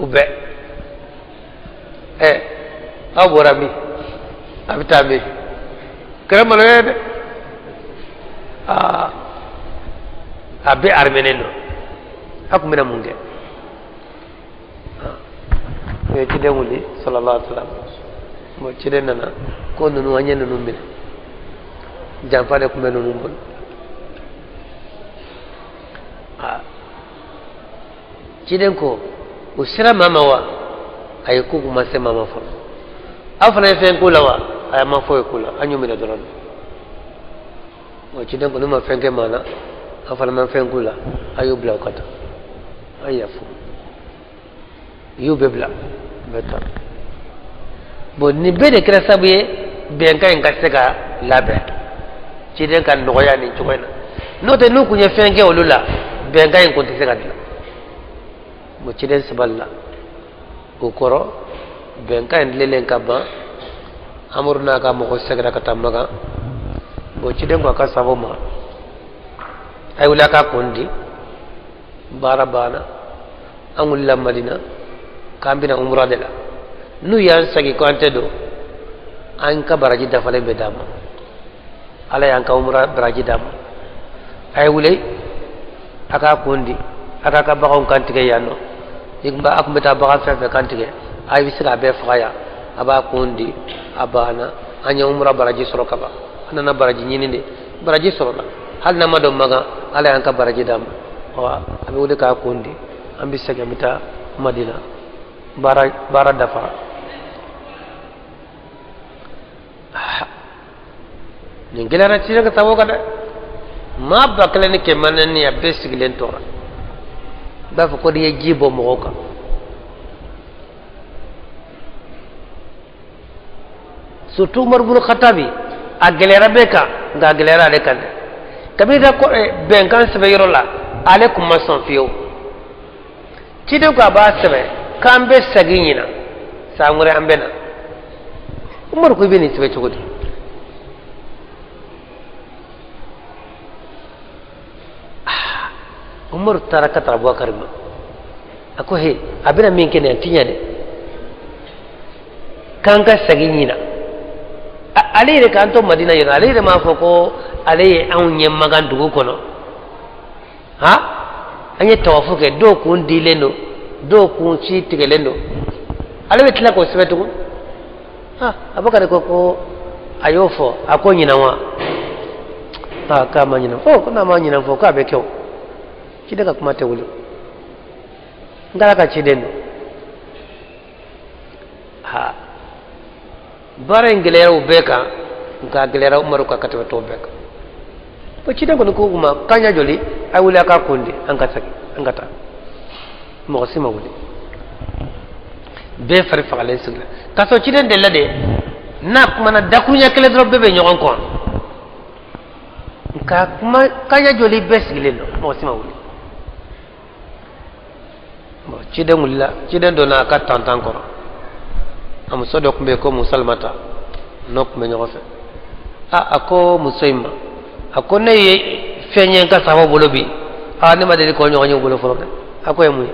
u bɛɛ. Ɛ, aw bɔra min, a bɛ taa min? Kɛra maloya ye dɛ. Aa, a bɛɛ arimɛnen don. A tun bɛna mun kɛ? U ye ciden wuli sallallahu alaihi wa sallam. Bon, ciden nana ko ninnu, an ye ninnu minɛ, janfa de tun bɛ ninnu bolo. Aa, ciden ko u sera maa ma wa? Ayi, k'u kun ma se maa ma fɔlɔ. Aw fana ye fɛn k'u la wa? A ma foyi k'u la, an y'u minɛ dɔrɔn. Bon, ciden ko n'u ma fɛn kɛ maa na, aw fana ma fɛn k'u la, a y'u bila u ka taa, a ye yafa. U y'u bɛɛ bila, u bɛ taa. Bon, nin bɛɛ de kɛra sababu ye bɛnkan in ka se ka labɛn, ciden ka nɔgɔya nin cogo in na. N'o tɛ, n'u kun ye fɛn kɛ olu la, bɛnkan in kun tɛ se ka dilan. Bon, ciden sabalila o kɔrɔ. Bɛnkan in dilanlen ka ban, Amuru n'a ka mɔgɔ seginna ka taa Makan. Bon, ciden ko a ka sababu ma, a ye wuli a k'a kun di, baara banna. An wulila Madina k'an bɛna umura de la. N'u y'an segin ko an tɛ don, an ka baraji dafalen bɛ d'an ma. Ala y'an ka umura baraji d'an ma. A ye wuli a k'a kun di, a k'a ka baganw kantigɛ yan nɔ. I kun a kun bɛ taa bagan fɛn fɛn kantigɛ, a bɛ se k'a bɛɛ faga yan. A b'a kun di, a banna. An ye umura baraji sɔrɔ ka ban. An nana baraji ɲini de, baraji sɔrɔla. Hali n'an ma don Makan, Ala y'an ka baraji d'an ma. Ɔ, a bɛ wuli k'a kun di, an bɛ segin, an bɛ taa Madina. Baara dafara. Nin gɛlɛyara ciden ka sababu kan dɛ. Maa 1400, a bɛɛ sigilen tora i b'a fɔ ko n'i ye ji bɔ mɔgɔw kan. Surtout Umaru bunu Khatabi, a gɛlɛyara bɛɛ kan, nka a gɛlɛyara ale kan dɛ. Kabini ka bɛnkan sɛbɛn yɔrɔ la, ale kun ma sɔn fiyewu. Ciden ko a b'a sɛbɛn k'an bɛ segin ɲinan, san wɛrɛ an bɛ na. Umaru ko i bɛ nin sɛbɛn cogo di? Ah, Umaru taara ka taa Abubakar ma, a ko he, a bɛna min kɛ nin, a ti ɲɛ dɛ, k'an ka segin ɲinan. Ale yɛrɛ k'an to Madina yɛrɛ, ale yɛrɛ m'a fɔ ko ale ye anw ye Makan dugu kɔnɔ. Ha, an ye tawafu kɛ, dɔw kun dilen don, dɔw kun si tigɛlen don. Ale bɛ tila k'o sɛbɛn tugun. Ha, Abubakar ko ko a y'o fɔ, a ko ɲinan wa? A k'a ma ɲinan fɔ. Ko n'a ma ɲinan fɔ, k'a bɛ kɛ o. Ciden ka kuma tɛ wuli, n k'Ala ka ciden don. Ha, baara in gɛlɛyara u bɛɛ kan, nka a gɛlɛyara Umaru kan ka tɛmɛ tɔw bɛɛ kan. Ko ciden kɔni ko u ma k'an ɲɛ joli, a wuli a k'a kun di, an ka segin, an ka taa. Mɔgɔ si ma wuli, bɛɛ fari fagalen sigira k'a sɔrɔ ciden delila de n'a kumana dakuruɲɛ kelen dɔrɔn, bɛɛ bɛ ɲɔgɔn kɔn. Nka kuma kanɲɛ joli, bɛɛ sigilen don, mɔgɔ si ma wuli. Bon, ciden wulila, ciden donna a ka tantan kɔrɔ. A muso dɔ tun bɛ yen ko Musalimata, n'o tun bɛ ɲɔgɔn fɛ. A a ko muso in ma, a ko ne ye fɛn ye n ka sahabaw bolo bi, a ne ma deli k'o ɲɔgɔn ye u bolo fɔlɔ dɛ. A ko ye mun ye?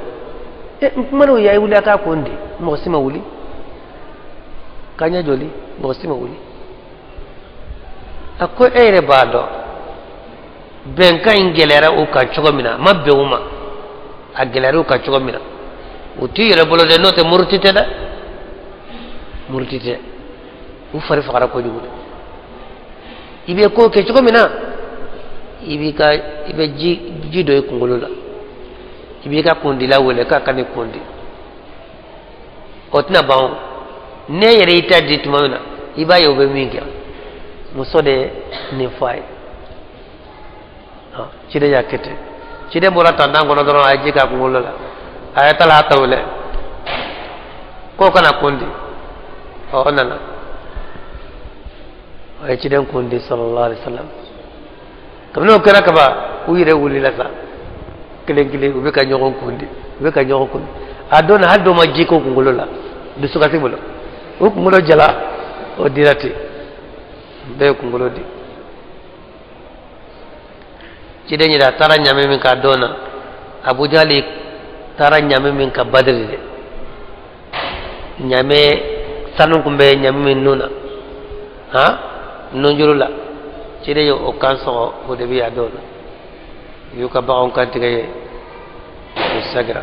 E, n kumana u ye, a ye wuli a k'a kun di, mɔgɔ si ma wuli. Kanɲɛ joli, mɔgɔ si ma wuli. A ko e yɛrɛ b'a dɔn bɛnkan in gɛlɛyara u kan cogo min na, a ma bɛn u ma, a gɛlɛyara u kan cogo min na, u t'i yɛrɛ bolo dɛ, n'o tɛ muruti tɛ dɛ, muruti tɛ. U fari fagara kojugu dɛ. I bɛ ko kɛ cogo min na, i b'i ka i bɛ ji don i kunkolo la. I b'i ka kundila wele k'a ka n'i kundi, o tɛna ban o. N'e yɛrɛ y'i ta di tuma min na, i b'a ye o bɛ min kɛ. Muso de ye nin fɔ a ye. Ciden y'a kɛ ten. Ciden bɔra tantan kɔnɔ dɔrɔn, a ye ji k'a kunkolo la, a ye taa a ta wele k'o ka na kundi. Ɔ, o nana, a ye ciden kundi, sallallahu alaihi wasallam. Kabini o kɛra kaban, u yɛrɛ wulila sa kelen kelen, u bɛ ka ɲɔgɔn kundi, u bɛ ka ɲɔgɔn kundi. A don na, hali dɔw ma ji k'o kunkolo la dusukasi bolo, u kunkolo jala, o dira ten, bɛɛ ye kunkolo di. Ciden yɛrɛ, a taara ɲamɛ min k'a dɔn na, Abujali taara ɲamɛ min ka Badiri dɛ, ɲamɛ sanu tun bɛ ɲamɛ min nun na, han, nunjuru la, ciden ye o kan sɔgɔ. O de bɛ yan don na, u y'u ka baganw kantigɛ ye, u segira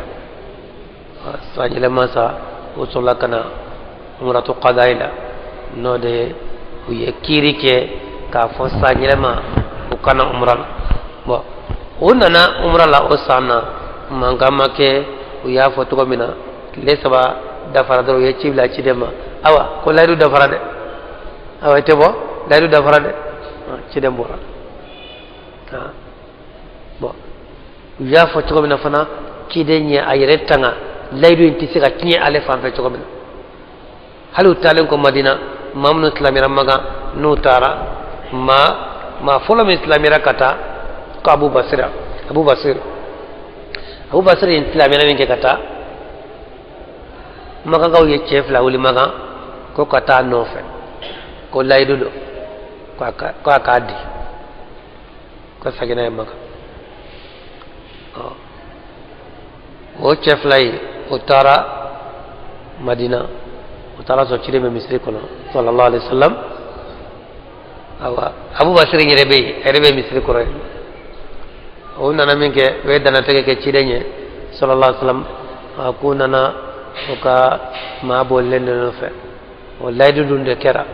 san yɛlɛma sa, u sɔrɔla ka na umratu qadayi la, n'o de ye u ye kiiri kɛ k'a fɔ san yɛlɛma u ka na umra la. Bon, u nana umra la o san na, mankan ma kɛ. U y'a fɔ cogo min na, tile 3 dafara dɔrɔn, u ye ci bila ciden ma: awa, ko layidu dafara dɛ, awa, i tɛ bɔ, layidu dafara dɛ. Ciden bɔra. Bon, u y'a fɔ cogo min na fana, ciden ye a yɛrɛ tanga, layidu in tɛ se ka tiɲɛ ale fan fɛ cogo min na. Hali u taalen kɔ Madina, maa minnu silamɛra Makan, n'u taara, maa fɔlɔ min silamɛra ka taa ko Abu Basira, Abu Basir, Abu Basir in silamɛra min kɛ ka taa, Makankaw ye cɛ fila wuli Makan ko ka taa nɔfɛ, ko layidu don, ko a k'a di, ko segin n'a ye Makan. O cɛ fila ye, o taara Madina, o taara sɔrɔ ciden bɛ misiri kɔnɔ, sallallahu alaihi wasallam. Awa, Abu Basir yɛrɛ bɛ yen, a yɛrɛ bɛ misiri kɔrɔ yen. O nana min kɛ, o ye dannatigɛ kɛ ciden ye, sallallahu alaihi wasallam. A k'u nana o ka maa bolilen de nɔfɛ. O layidu dun de kɛra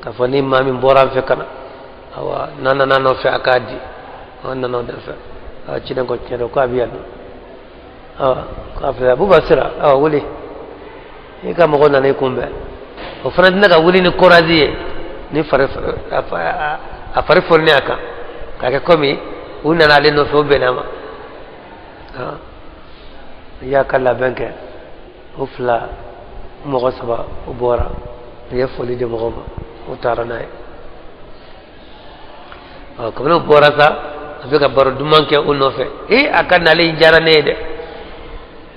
k'a fɔ ni maa min bɔra an fɛ ka na, awa, n'a nana nɔfɛ, a k'a di. An nana o de fɛ. Awa, ciden ko tiɲɛ don, ko a bɛ yan nɔ. Awa, k'a filɛ, Abu Basira, awa, wuli, i ka mɔgɔ nana i kunbɛn. O fana tɛna ka wuli ni courage ye, ni fari a fari fɔrinen a kan, k'a kɛ komi u nana ale nɔfɛ, o bɛnna ma. I y'a ka labɛn kɛ, o fila, mɔgɔ saba, o bɔra, u ye foli di mɔgɔw ma, u taara n'a ye. Ɔ, kabini o bɔra sa, a bɛ ka baro duman kɛ u nɔfɛ. Ee, a ka nali in diyara ne ye dɛ,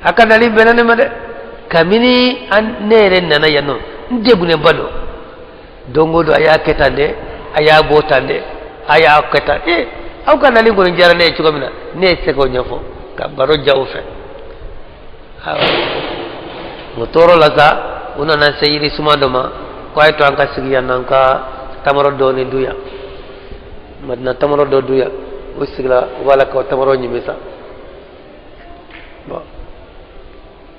a ka nali bɛnna ne ma dɛ. Kabini ne yɛrɛ nana yan nɔ, n degunnenba don. Don o don, a y'a kɛ tan dɛ, a y'a bɔ tan dɛ, a y'a kɛ tan. Ee, aw ka nali kɔni diyara ne ye cogo min na, ne ye se k'o ɲɛfɔ, ka baro ja u fɛ. Awɔ, o tɔɔrɔ la sa, u nana se yiri suma dɔ ma, ko a ye to an ka sigi yan, n'an ka tamaro dɔɔni dun yan, Madina tamaro dɔ dun yan. U sigila, u b'a la ka tamaro ɲimi sa. Bon,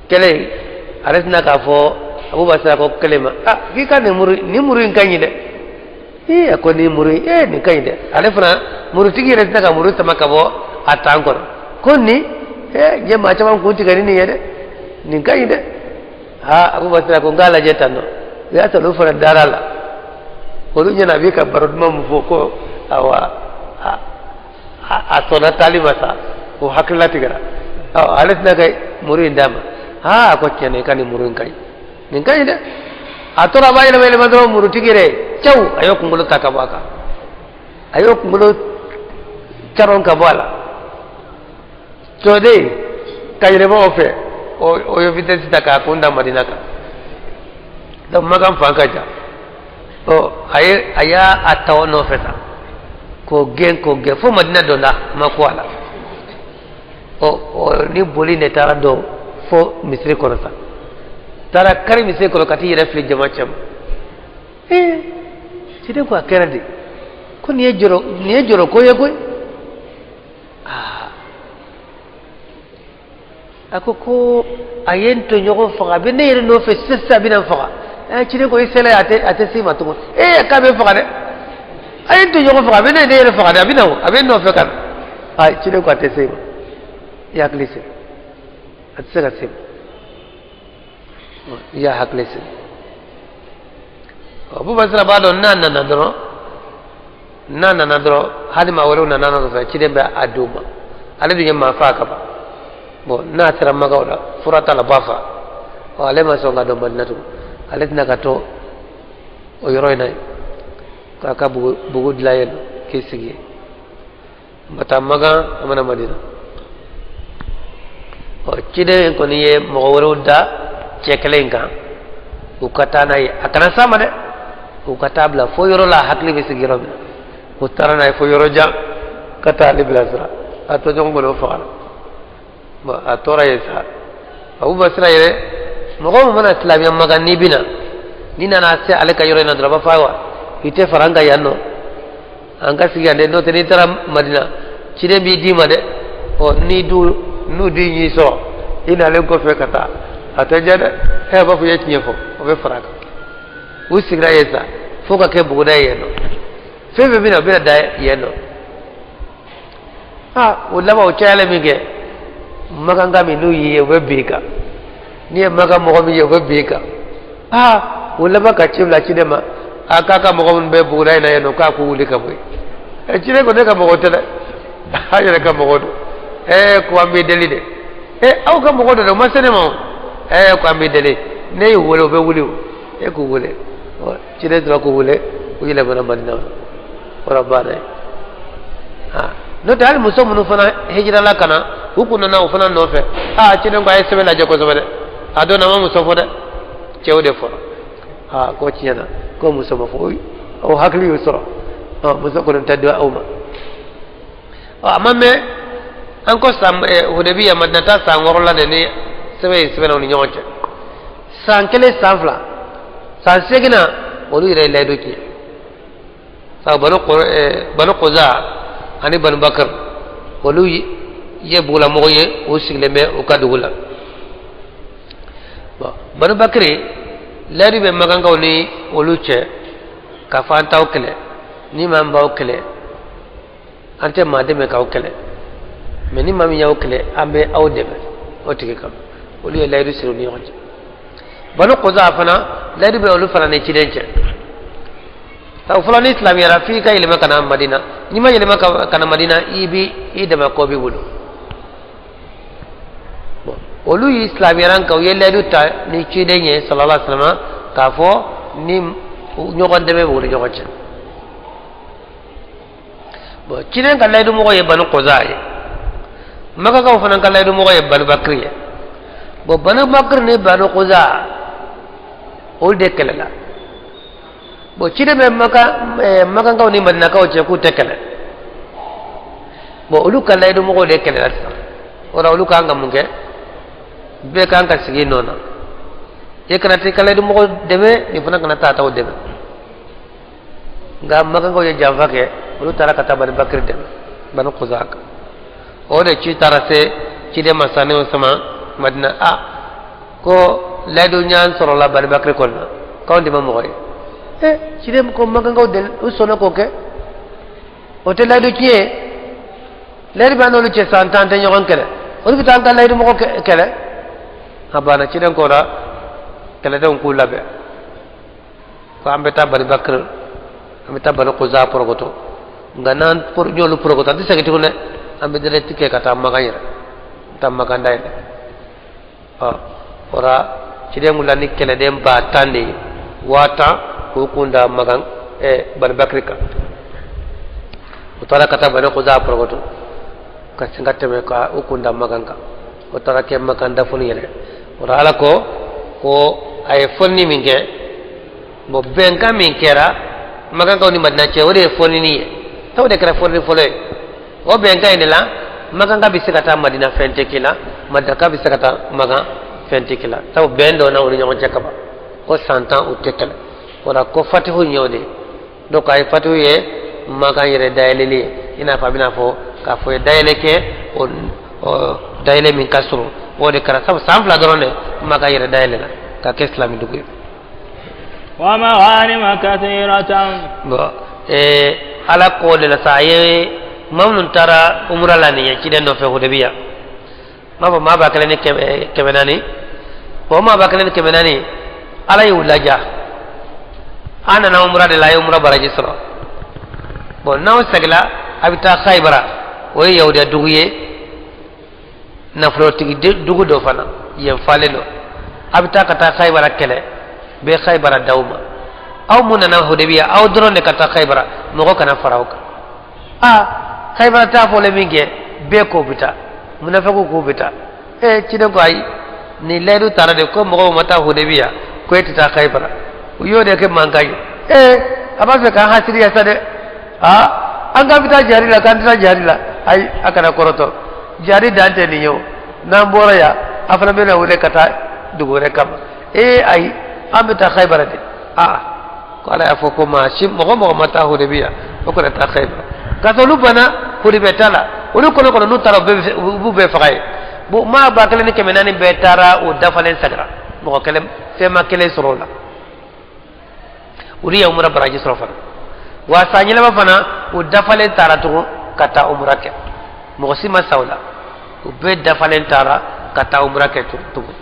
kelen ale tɛna k'a fɔ Abu Basira ko kelen ma: ah, k'i ka nin muru, nin muru in ka ɲi dɛ. Ee, a ko nin muru in, ee, nin ka ɲi dɛ. Ale fana murutigi yɛrɛ tɛna ka muru sama ka bɔ a tan kɔnɔ, ko nin, ee, n ye maa caman kun tigɛ ni nin ye dɛ, nin ka ɲi dɛ. Aa, Abu Basira ko n k'a lajɛ tan nɔ. O y'a sɔrɔ olu fana dara la, olu ɲɛna a bɛ ka baro duman min fɔ, ko awa, a sɔnna taali ma sa, o hakilila tigɛra. Ɔ, ale tɛna ka muru in d'a ma. Aa, a ko tiɲɛ na, i ka nin muru in ka ɲi, nin ka ɲi dɛ. A tora a b'a yɛlɛma yɛlɛma dɔrɔn, murutigi yɛrɛ cɛw, a y'o kunkolo ta ka bɔ a kan, a y'o kunkolo caron ka bɔ a la. Tɔden ka yɛlɛma o fɛ, o ye vitesse ta k'a kun da Madina kan. Donc Makan fan ka jan. Ɔ, a ye a y'a a ta o nɔfɛ sa, k'o gɛn, k'o gɛn fo Madina donda ma ko a la. Ɔ, ɔ, ni boli de taara dɔn fo misiri kɔnɔ sa, taara kari misiri kɔnɔ ka t'i yɛrɛ fili jama cɛ ma. Ee, ciden ko a kɛra di? Ko nin ye jɔrɔ, nin ye jɔrɔ ko ye koyi. Aa, a ko ko a ye n tɔɲɔgɔn faga, a bɛ ne yɛrɛ nɔfɛ sisan, a bɛna n faga. Ɛ, ciden ko i sela, a tɛ s'i ma tugun. Ee, k'a bɛ faga dɛ, a ye n tɔɲɔgɔn faga, a bɛ ne yɛrɛ faga dɛ, a bɛ na o, a bɛ n nɔfɛ ka na. Aa, ciden ko a tɛ se i ma, i hakili sigi. A tɛ se ka se i y'a hakili sigi. Abu Basira b'a dɔn n'a nana dɔrɔn, n'a nana dɔrɔn, hali maa wɛrɛw nana nɔfɛ, ciden bɛ a d'u ma. Ale dun ye maa faa ka ban. Bon, n'a sera Maka o la, fura t'a la, b'a faa. Ɔ, ale ma sɔn ka don Madina tugun, ale tɛna ka to o yɔrɔ in na yen k'a ka bugu dilan yen nɔ k'i sigi yen. A ma taa Makan, a ma na Madina. Ɔ, ciden kɔni ye mɔgɔ wɛrɛw da cɛ kelen in kan, u ka taa n'a ye, a kana s'a ma dɛ, u ka taa bila fo yɔrɔ la a hakili bɛ sigi yɔrɔ min na. U taara n'a ye fo yɔrɔ jan ka taa ale bilasira, a tɔɲɔgɔn kɔni o fagara. Bon, a tora yen sa. Abu Basira yɛrɛ, mɔgɔ min mana silamɛya Makan, n'i bɛna, n'i nana se ale ka yɔrɔ in na dɔrɔn, a b'a fɔ ayiwa, i tɛ fara an kan yan nɔ, an ka sigi yan dɛ, n'o tɛ n'i taara Madina, ciden b'i d'i ma dɛ. Ɔ, n'i du n'u du y'i sɔrɔ i nalen kɔfɛ ka taa, a tɛ diya dɛ. E a b'a fɔ i ye tiɲɛ fɔ, o bɛ fara a kan. U sigira yen sa fo ka kɛ buguda ye yen nɔ. Fɛn fɛn bɛ na, u bɛna da yen nɔ. Aa, o laban o cayalen min kɛ, makanka min n'u y'i ye, u bɛ bin i kan. N'i ye makan mɔgɔ min ye, u bɛ bin i kan. Aa, o laban ka ci bila ciden ma, a k'a ka mɔgɔ minnu bɛ buguda in na yen nɔ, k'a k'u wuli ka bɔ yen. Ɛ, ciden ko ne ka mɔgɔ tɛ dɛ, an yɛrɛ ka mɔgɔ don. Ɛɛ, ko an b'i deli dɛ. Ɛ, aw ka mɔgɔ don dɛ, o ma se ne ma o. Ɛɛ, ko an b'i deli, ne y'u wele, u bɛ wuli o, e k'u wele. Ɔ, ciden tora k'u wele, u yɛlɛmana Madina o la, baara ye. N'o tɛ, hali muso minnu fana hijirala ka na, u kun nana o fana nɔfɛ. Aa, ciden ko a ye sɛbɛn lajɛ kosɛbɛ dɛ, a don a ma muso fɔ dɛ, cɛw de fɔra. Aa, ko tiɲɛ na, ko muso ma fɔ, o hakili y'u sɔrɔ. Ɔ, muso kɔni tɛ di aw ma. Ɔ, a ma mɛn, an ko san Hudebiya, Madina ta san 6 la de ni sɛbɛn ye sɛbɛnna u ni ɲɔgɔn cɛ. San 1, san 2, san 8 na, olu yɛrɛ ye layidu tiɲɛ. Sabu Banu Kuza ani Banu Bakr, olu ye bugulamɔgɔ ye, u sigilen bɛ u ka dugu la. Bon, Banu Bakri, layidu bɛ makankaw ni olu cɛ k'a fɔ an t'aw kɛlɛ, ni maa min b'aw kɛlɛ, an tɛ maa dɛmɛ k'aw kɛlɛ, mɛ ni maa min y'aw kɛlɛ, an bɛ aw dɛmɛ o tigi kama. Olu ye layidu siri u ni ɲɔgɔn cɛ. Banu Kuza fana, layidu bɛ olu fana ni ciden cɛ. Sabu fɔlɔ, ni silamɛyara, f'i ka yɛlɛma ka na Madina. N'i ma yɛlɛma ka na Madina, i bi i dɛmɛ kɔ b'i bolo. Bon, olu y'i silamɛyara, nka u ye layidu ta ni ciden ye sallallahu alaihi wasallam k'a fɔ ni ɲɔgɔn dɛmɛ b'u ni ɲɔgɔn cɛ. Bon, ciden ka layidu mɔgɔ ye Banu Kuza ye, makakaw fana ka layidu mɔgɔ ye Banu Bakiri ye. Bon, Banu Bakiri ni Banu Kuza, olu de kɛlɛla. Bon, ciden bɛ maka makankaw ni madinakaw cɛ k'u tɛ kɛlɛ. Bon, olu ka layidu mɔgɔw de kɛlɛla sisan. O la, olu kan ka mun kɛ? Bɛɛ kan ka sigi nɔ na. E kana taa i ka layidu mɔgɔ dɛmɛ, nin fana kana taa taw dɛmɛ. Nka makankaw ye janfa kɛ, olu taara ka taa Bani Bakiri dɛmɛ Bani Kuza kan. O de ci taara se ciden ma sanni sama Madina, a ko layidu ɲan sɔrɔla Bani Bakiri kɔni na, k'anw de ma mɔgɔ ye. Ɛ, ciden ko makankaw de u sɔnna k'o kɛ, o tɛ layidu tiɲɛ ye. Layidu b'an n'olu cɛ san 10 tɛ ɲɔgɔn kɛlɛ, olu bɛ taa an ka layidu mɔgɔ kɛlɛ. A banna. Ciden ko la kɛlɛdenw k'u labɛn ko an bɛ taa Bani Bakiri, an bɛ taa Bani Kuza porokoto. Nka n'an y'olu porokoto, an tɛ segin tugun dɛ, an bɛ direct kɛ ka taa Makan yɛrɛ, taa Makan dayɛlɛ. Ɔ, o la ciden wulila ni kɛlɛden 10,000 de ye, 10,000, k'u kun da Makan Bani Bakiri kan. U taara ka taa Bani Kuza porokoto ka sin ka tɛmɛ ka u kun da Makan kan. O taara kɛ Makan dafoni yɛrɛ. O la, Ala ko ko a ye fɔlini min kɛ, bon, bɛnkan min kɛra makankaw ni Madina cɛ, o de ye fɔlini ye. O de kɛra fɔlini fɔlɔ ye. O bɛnkan in de la, makanka bɛ se ka taa Madina, fɛn tɛ k'i la, madinaka bɛ se ka taa Makan, fɛn tɛ k'i la. Sabu bɛn dɔ na u ni ɲɔgɔn cɛ kaban ko san 10 u tɛ kɛlɛ. O la, ko fatihu ɲɛ o de ye. Donc a ye fatihu ye Makan yɛrɛ dayɛlɛli ye, i n'a fɔ a bɛna fɔ k'a fɔ ye dayɛlɛ kɛ, o dayɛlɛ min ka surun, o de kɛra. Sabu san 2 dɔrɔn de, Makan yɛrɛ dayɛlɛ la ka kɛ silamɛ dugu ye. ومغانم كثيرة. Bon, Ala ko de la sa, a ye maa minnu taara umura la nin ye ciden nɔfɛ Hudebiya. N b'a fɔ maa 1400. O maa 1400, Ala y'u laja. An nana umra de la, a ye umra baraji sɔrɔ. Bon, n'aw segila, a bɛ taa Khaybara, o ye yahudiya dugu ye, nafolotigi dugu dɔ fana, yen falen don. A bɛ taa ka taa Khaybara kɛlɛ, bɛ Khaybara d'aw ma. Aw mun nana Hudebiya, aw dɔrɔn de ka taa Khaybara, mɔgɔ kana fara aw kan. Aa, Khaybara taa fɔlen min kɛ, bɛɛ k'o bɛ taa, munafikiw k'u bɛ taa. Ee, ciden ko ayi, nin layidu taara de ko mɔgɔw ma taa Hudebiya, ko e tɛ taa Khaybara. U y'o de kɛ mankan ye. Ee, a b'a fɛ k'an hasiriya sa dɛ. Aa, an k'an bɛ taa jihadi la, k'an tɛ taa jihadi la. Ayi, a kana kɔrɔtɔ, jihadi dan tɛ nin ye. O n'an bɔra yan, a fana bɛna wele ka taa dugu wɛrɛ kama. Ee, ayi, an bɛ taa Khaybara de. Aa, ko Ala y'a fɔ ko maa si, mɔgɔ mɔgɔ ma taa Hudebiya, o kana taa Khaybara. Ka sɔrɔ olu banna Hudebiya ta la, olu kɔnɔ kɔnɔ n'u taara, u b'u bɛɛ faga ye. Bon, maa 1400 bɛɛ taara, o dafalen sagira, mɔgɔ kelen fɛn ma kelen sɔrɔ o la. Olu ye umura baraji sɔrɔ fana. Wa san yɛlɛma fana, o dafalen taara tugun ka taa umura kɛ, mɔgɔ si ma sa o la. U bɛɛ dafalen taara ka taa umura kɛ tugun,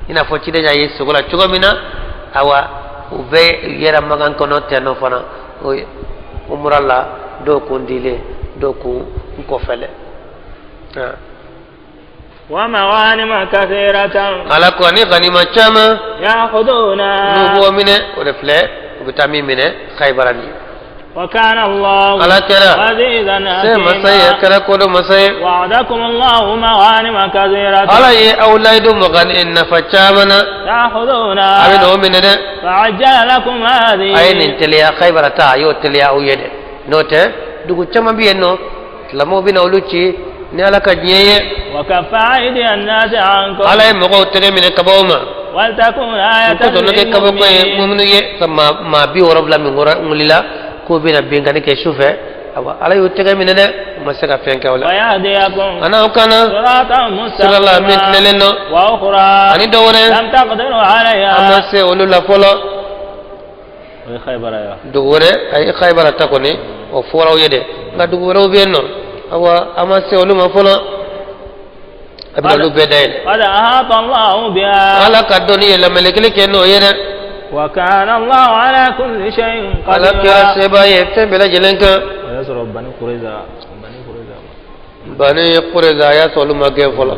i n'a fɔ ciden y'a ye sogo la cogo min na. Awa, u bɛɛ yɛrɛ magan kɔnɔ tɛ nɔ fana, o ye umura la, dɔw kun dilen, dɔw kun kɔfɛlɛ. ومغانم كثيرة. Ala ko ani ganima caman يأخذونها. N'u b'o minɛ, o de filɛ, u bɛ taa min minɛ Khaybara nin ye. وكان الله Ala kɛra عزيزا se masa ye, a حكيما. kɛra kodɔn masa ye. وعدكم الله مغانم كثيرة. Ala ye aw layidu magan nafa caman na. تأخذونها. A bɛ n'o minɛ dɛ. فعجل لكم هذه. A ye nin teliya, Khaybara ta, a y'o teliya aw ye dɛ. N'o tɛ, dugu caman bɛ yen nɔ, silamɛw bɛ na olu ci ni Ala ka diɲɛ ye. وكف أيدي الناس عنكم. Ala ye mɔgɔw tɛgɛ minɛ ka bɔ aw ma. ولتكون آية O kosɔn n'o kɛ kabako ye للمؤمنين. Muminu ye ka maa 70 min kɔrɔ wulila k'o bɛna binkanni kɛ su fɛ, awa, Ala y'u tɛgɛ minɛ dɛ, u ma se ka fɛn kɛ o la. ويهديكم A n'aw kana صراطا sira la min مستقيما. tilennen don. وأخرى Ani dɔ wɛrɛ لم تقدروا an ma عليها. se olu la fɔlɔ. خيبر يا Dugu wɛrɛ, a ye Khaybara ta kɔni, o fɔra aw ye dɛ, nka dugu wɛrɛw bɛ yen nɔ, awa, an ma se olu ma fɔlɔ. A bɛna olu bɛɛ dayɛlɛ. قد أحاط الله بها. Ala ka dɔnni ye lamelekeli kɛ n'o ye dɛ. وكان الله على كل شيء Ala kɛra قديرا. seba ye fɛn bɛɛ lajɛlen kan. O y'a sɔrɔ Bani Kureza, Bani Kureza. Bani Kureza, a y'a sɔrɔ olu ma gɛn fɔlɔ,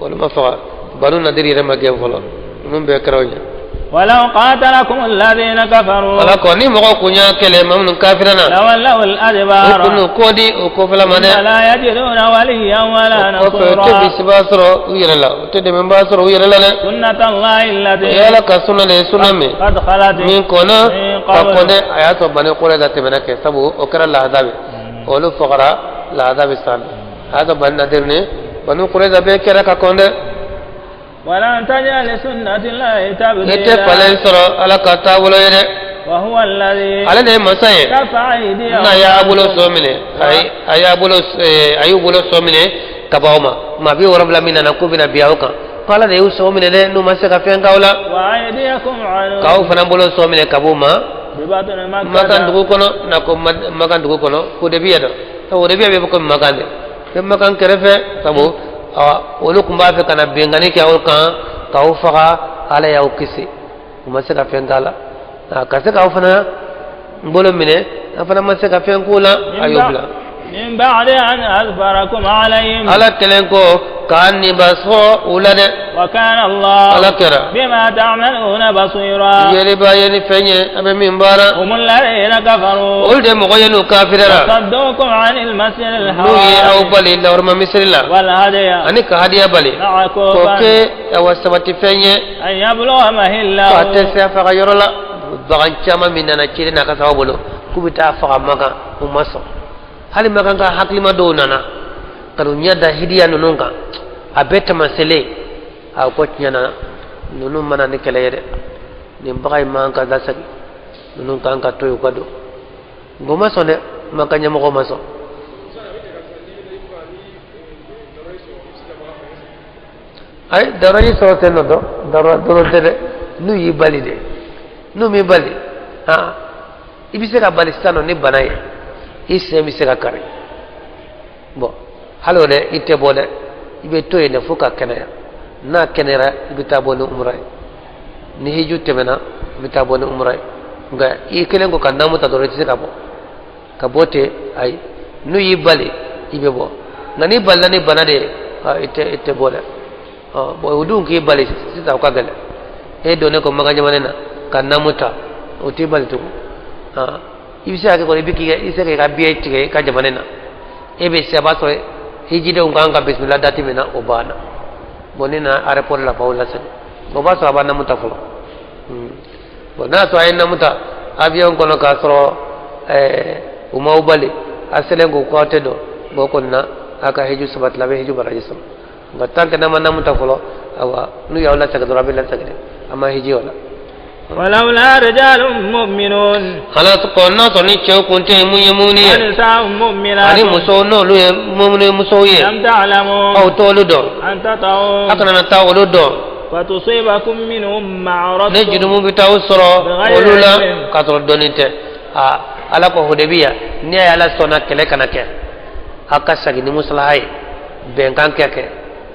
olu ma faga. Banu Nadir yɛrɛ ma gɛn fɔlɔ, ninnu bɛɛ kɛra o ɲɛ. ولو قاتلكم الذين كفروا Ala ko ni mɔgɔw kun y'a kɛlɛ, maa minnu kafira na, لولوا o الأدبار kun n'u kɔ di o kɔfɛla ma ثم dɛ. لا يجدون وليا ولا O kɔfɛ, u tɛ نصيرا. bisibaa sɔrɔ u yɛrɛ la, u tɛ dɛmɛbaa sɔrɔ u yɛrɛ la dɛ. سنة الله O ye التي Ala ka sunna de ye, sunna min قد خلت min kɔnna من ka قبل. kɔn dɛ. A y'a sɔrɔ Bani Kureza tɛmɛna kɛ, sabu o kɛra lahazabi, olu fagara lahazabi san. A y'a sɔrɔ Bani Nadir ni Bani Kureza bɛɛ kɛra ka kɔn dɛ. ولن تجد لسنة الله I tɛ falen تبديلا. sɔrɔ Ala ka taabolo ye dɛ. وهو الذي Ale de ye masa ye كف أيديهم n'a y'a bolo عنكم. sɔ minɛ, a y'a bolo a y'u bolo sɔ minɛ ka bɔ aw ma. Maa 70 min nana k'u bɛna bin aw kan, ko Ala de y'u sɔ minɛ dɛ, n'u ma se ka fɛn k'aw la. وأيديكم عنهم. K'aw fana bolo sɔ minɛ ka b'u ma ببطن Makan مكة. dugu kɔnɔ, n'a ko Makan dugu kɔnɔ, Hudebiya dɔ, Hudebiya bɛ komi Makan de bɛ Makan kɛrɛfɛ, sabu awa, olu tun b'a fɛ ka na binkanni kɛ aw kan k'aw faga. Ala y'aw kisi, u ma se ka fɛn k'a la. A ka se k'aw fana bolo minɛ, an fana ma se ka fɛn k'u la, a y'o bila. من بعد أن أظفركم عليهم. Ala kɛlen kɔ k'a niba sɔrɔ u la dɛ. وكان الله Ala kɛra بما تعملون بصيرا. yeliba ye ni fɛn ye a bɛ min baara. هم الذين كفروا Olu de mɔgɔ ye n'u kafirara وصدوكم عن المسجد n'u ye aw الحرام bali lahɔrɔma misiri la والهدي ani ka hadiya bali k'o معكوفا kɛ awa sabati fɛn ye أن يبلغ k'a مهله. tɛ se a faga yɔrɔ la. Bagan caman min nana ciden n'a ka sababu bolo k'u bɛ taa faga Makan, u ma sɔn. Hali Makan ka hakilima dɔw nana ka n'u ɲɛ da hidiya ninnu kan, a bɛɛ tamaselen, a ko tiɲɛ na, ninnu mana ni kɛlɛ ye dɛ, nin bagan in man ka lasegin, ninnu kan ka to yen u ka don. Nka u ma sɔn dɛ, Makan ɲɛmɔgɔw ma sɔn. Ayi, darura sɔrɔ tɛ nɔ dɔn, darura dɔrɔn tɛ dɛ. N'u y'i bali de, n'u m'i bali, han, i bɛ se ka bali sisan nɔ ni bana ye, i sen bɛ se ka kari. Bon, hali o dɛ, i tɛ bɔ dɛ. I bɛ to yen de fo ka kɛnɛya. N'a kɛnɛyara, i bɛ taa bɔ ni umura ye. Ni hiju tɛmɛna, i bɛ taa bɔ ni umura ye. Nka i kɛlen ko ka naamu ta dɔrɔn, i tɛ se ka bɔ ka bɔ ten, ayi. N'u y'i bali, i bɛ bɔ. Nka n'i balila ni bana de ye, i tɛ bɔ dɛ. Bon, o dun k'i bali sisan, o ka gɛlɛn. E donnen ko Makan jamana na ka naamu ta, o t'i bali tugun. I bɛ se ka kɛ kɔni, i bɛ k'i i se k'i ka billet tigɛ i ka jamana na, e bɛ se a b'a sɔrɔ hijidenw kan ka bisimila date min na, o banna. Bon, ni na aéroport la, b'aw lasegin. O b'a sɔrɔ a b'a naamu ta fɔlɔ. Bon, n'a y'a sɔrɔ a ye naamu ta avion kɔnɔ k'a sɔrɔ u m'aw bali, a selen ko k'aw tɛ don, bon, o kɔni na a ka hiju sabati la, a bɛ hiju baraji sɔrɔ. Nka tant que n'a ma naamu ta fɔlɔ, awa, n'u y'aw lasegin dɔrɔn, a bɛ lasegin dɛ, a ma hiji o la. ولولا رجال مؤمنون. Ala ko n'a sɔrɔ ni cɛw kun tɛ yen mun ye mumuni ye, ونساء مؤمنات, ani musow n'olu ye mumuni musow ye, لم تعلموا, aw t'olu dɔn, أن تطئوهم, a kana na taa olu dɔn, فتصيبكم منهم معرة, ne jurumu bɛ taa aw sɔrɔ olu la k'a sɔrɔ dɔnni tɛ. Aa, Ala ko Hudebiya, n'i y'a ye Ala sɔnna kɛlɛ kana kɛ, aw ka segin ni musalaha ye, bɛnkan kɛ kɛ.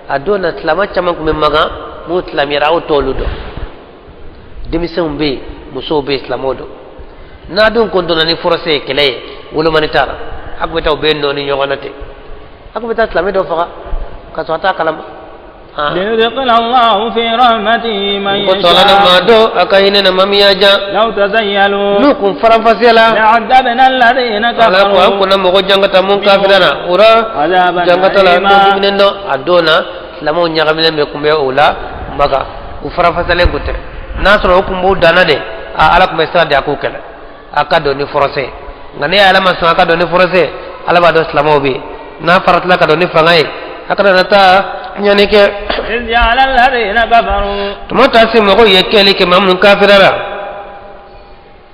A don na, silamɛ caman tun bɛ Makan mun silamɛyara, aw t'olu dɔn. Denmisɛnw bɛ yen, musow bɛ yen, silamɛw don. N'a dun kun donna ni force ye, kɛlɛ ye, wolomani t'a la, a tun bɛ taa u bɛ nɔ ni ɲɔgɔn na ten, a tun bɛ taa silamɛ dɔ faga k'a sɔrɔ a t'a kalama. ليدخل الله في رحمته من ko tɔla na يشاء. Maa dɔ a ka hinɛ na maa min y'a jan. لو تزيلوا, n'u kun faranfasiya la, لعذبنا الذين Ala ko an كفروا kunna mɔgɔ jangata mun kafira na o la عذابا jangata la ko أليما. Diminen dɔ a don na, silamɛw ɲagaminen bɛ kun bɛ o la Maka, u faranfasiyalen kun tɛ. N'a sɔrɔ o kun b'u danna de, a Ala kun bɛ sira di a k'u kɛlɛ, a ka don ni force ye. Nka ne Ala ma sɔn a ka don ni force ye, Ala b'a dɔn silamɛw bɛ yen. N'a faratila ka don ni fanga ye, a kana na taa ɲani kɛ. إذ جعل الذين كفروا tuma taa se mɔgɔw ye kɛli kɛ maa minnu kafira la,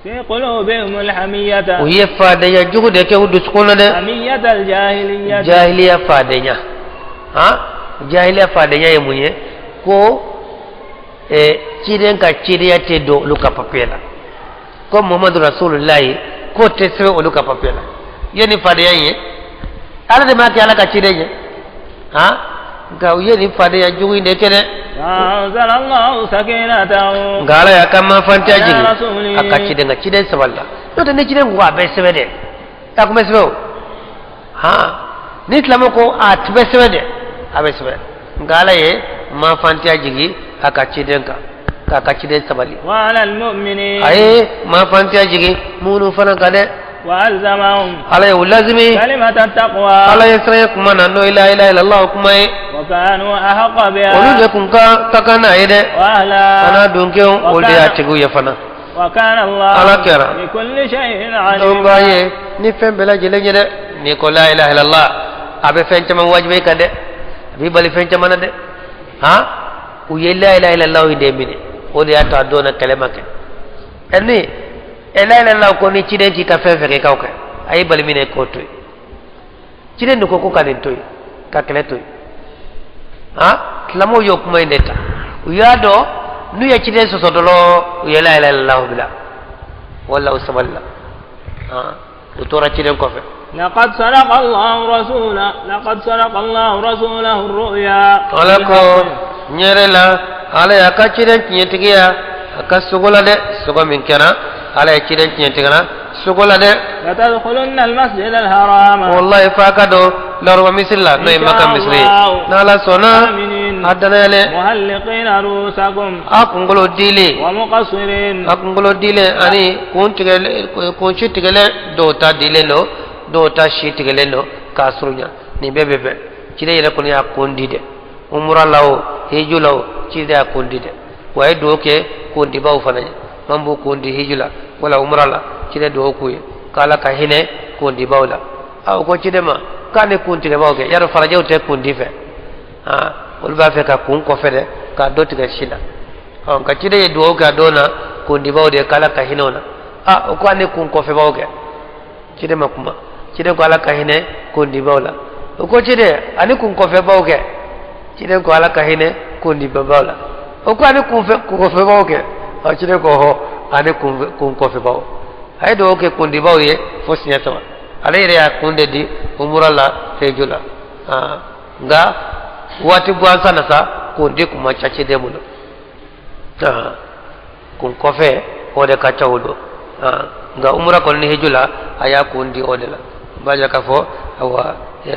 في قلوبهم الحمية, u ye fadenya jugu de kɛ u dusukun na dɛ. حمية الجاهلية. Jahiliya fadenya, han, jahiliya fadenya ye mun ye? Ko ciden ka cidenya tɛ don olu ka papiye la, ko Muhamadu Rasulullahi k'o tɛ sɛbɛn olu ka papiye la. I ye nin fadenya in ye, Ala de m'a kɛ Ala ka ciden ye, han, nka u ye nin fadenya jugu in de kɛ dɛ. فأنزل الله سكينته Nka Ala y'a ka mafantiya jigin a ka ciden ka ciden sabali la. N'o tɛ, ni ciden ko a bɛ sɛbɛn dɛ, a kun bɛ sɛbɛn o. Han, ni silamɛ ko a tun bɛ sɛbɛn dɛ, a bɛ sɛbɛn. Nka Ala ye mafantiya jigin a ka ciden kan k'a ka ciden sabali. وعلى المؤمنين. A ye mafantiya jigin minnu fana kan dɛ, وألزمهم Ala ye u lazimi كلمة التقوى. Ala ye siran ye kuma na, n'o ye la ilaha illallah kuma ye. وكانوا أحق بها Olu de kun ka kan n'a ye dɛ, وأهلها. a n'a dunkew, olu de y'a tigiw ye fana. وكان الله Ala kɛra بكل شيء dɔnbaa عليما. ye ni fɛn bɛɛ lajɛlen ye dɛ. N'i ko la ilaha illallah, a bɛ fɛn caman wajibi i kan dɛ, a b'i bali fɛn caman na dɛ. Han, u ye la ilaha illallah in de minɛ, o de y'a to a don na kɛlɛ ma kɛ. Ɛ, ni ɛ la ilaha illallah ko ni ciden k'i ka fɛn fɛn kɛ, i k'aw kɛ, a y'i bali min na, i k'o to yen. Ciden de ko ko ka nin to yen, ka kɛlɛ to yen. Han, silamɛw y'o kuma in de ta, u y'a dɔn n'u ye ciden sɔsɔ dɔrɔn, u ye la ilaha illallah bila. Wala u sabalila, han, u tora ciden kɔfɛ. لقد صدق الله رسوله لقد صدق الله رسوله الرؤيا. Ala ko ɲɛrɛ la, Ala y'a ka ciden tiɲɛtigiya a ka sogo la dɛ. Sogo min kɛra, Ala ye ciden tiɲɛtigɛra sogo la dɛ. لتدخلن المسجد الحرام Wallahi, f'a ka don lɔrɔba misiri la, n'o ye Maka misiri ye, n'Ala sɔnna. آمنين A danayalen, محلقين رؤوسكم a kunkolo dilen, ومقصرين. A kunkolo dilen ani kun tigɛlen, kun si tigɛlen, dɔw ta dilen don, dɔw ta si tigɛlen don k'a surunya. Nin bɛɛ bɛ bɛn. Ciden yɛrɛ kɔni y'a kun di dɛ, umura la o, hiju la o, ciden y'a kun di dɛ. Wa a ye dugawu kɛ kundibaw fana ye, man b'u kun di hiju la wala umura la, ciden dugawu k'u ye k'Ala ka hinɛ kundibaw la. A o ko ciden ma k'a ni kun tigɛbaw kɛ yarɔ, farajɛw tɛ kun di fɛ. Aa, olu b'a fɛ ka kun kɔfɛ dɛ, k'a dɔ tigɛ si la. Ɔ, nka ciden ye dugawu kɛ a don na kundibaw de ye k'Ala ka hinɛ o la. A o ko a ni kun kɔfɛbaw kɛ, ciden ma kuma. Ciden ko Ala ka hinɛ kundibaw la. O ko ciden ani kun kɔfɛbaw kɛ, ciden ko Ala ka hinɛ kundibaw la. O ko ani kunfɛ kɔfɛbaw kɛ, ɔ, ciden ko hɔ, ani kun kɔfɛbaw. A ye dugawu kɛ kundibaw ye fo siɲɛ saba. Ale yɛrɛ y'a kun de di umura la, hiju la. Nka Waati gansan na sa kundi kun man ca ciden bolo, kun kɔfɛ o de ka ca o don. Nka umura kɔni ni hiju la, a y'a kun di o de la. O b'a jira k'a fɔ awa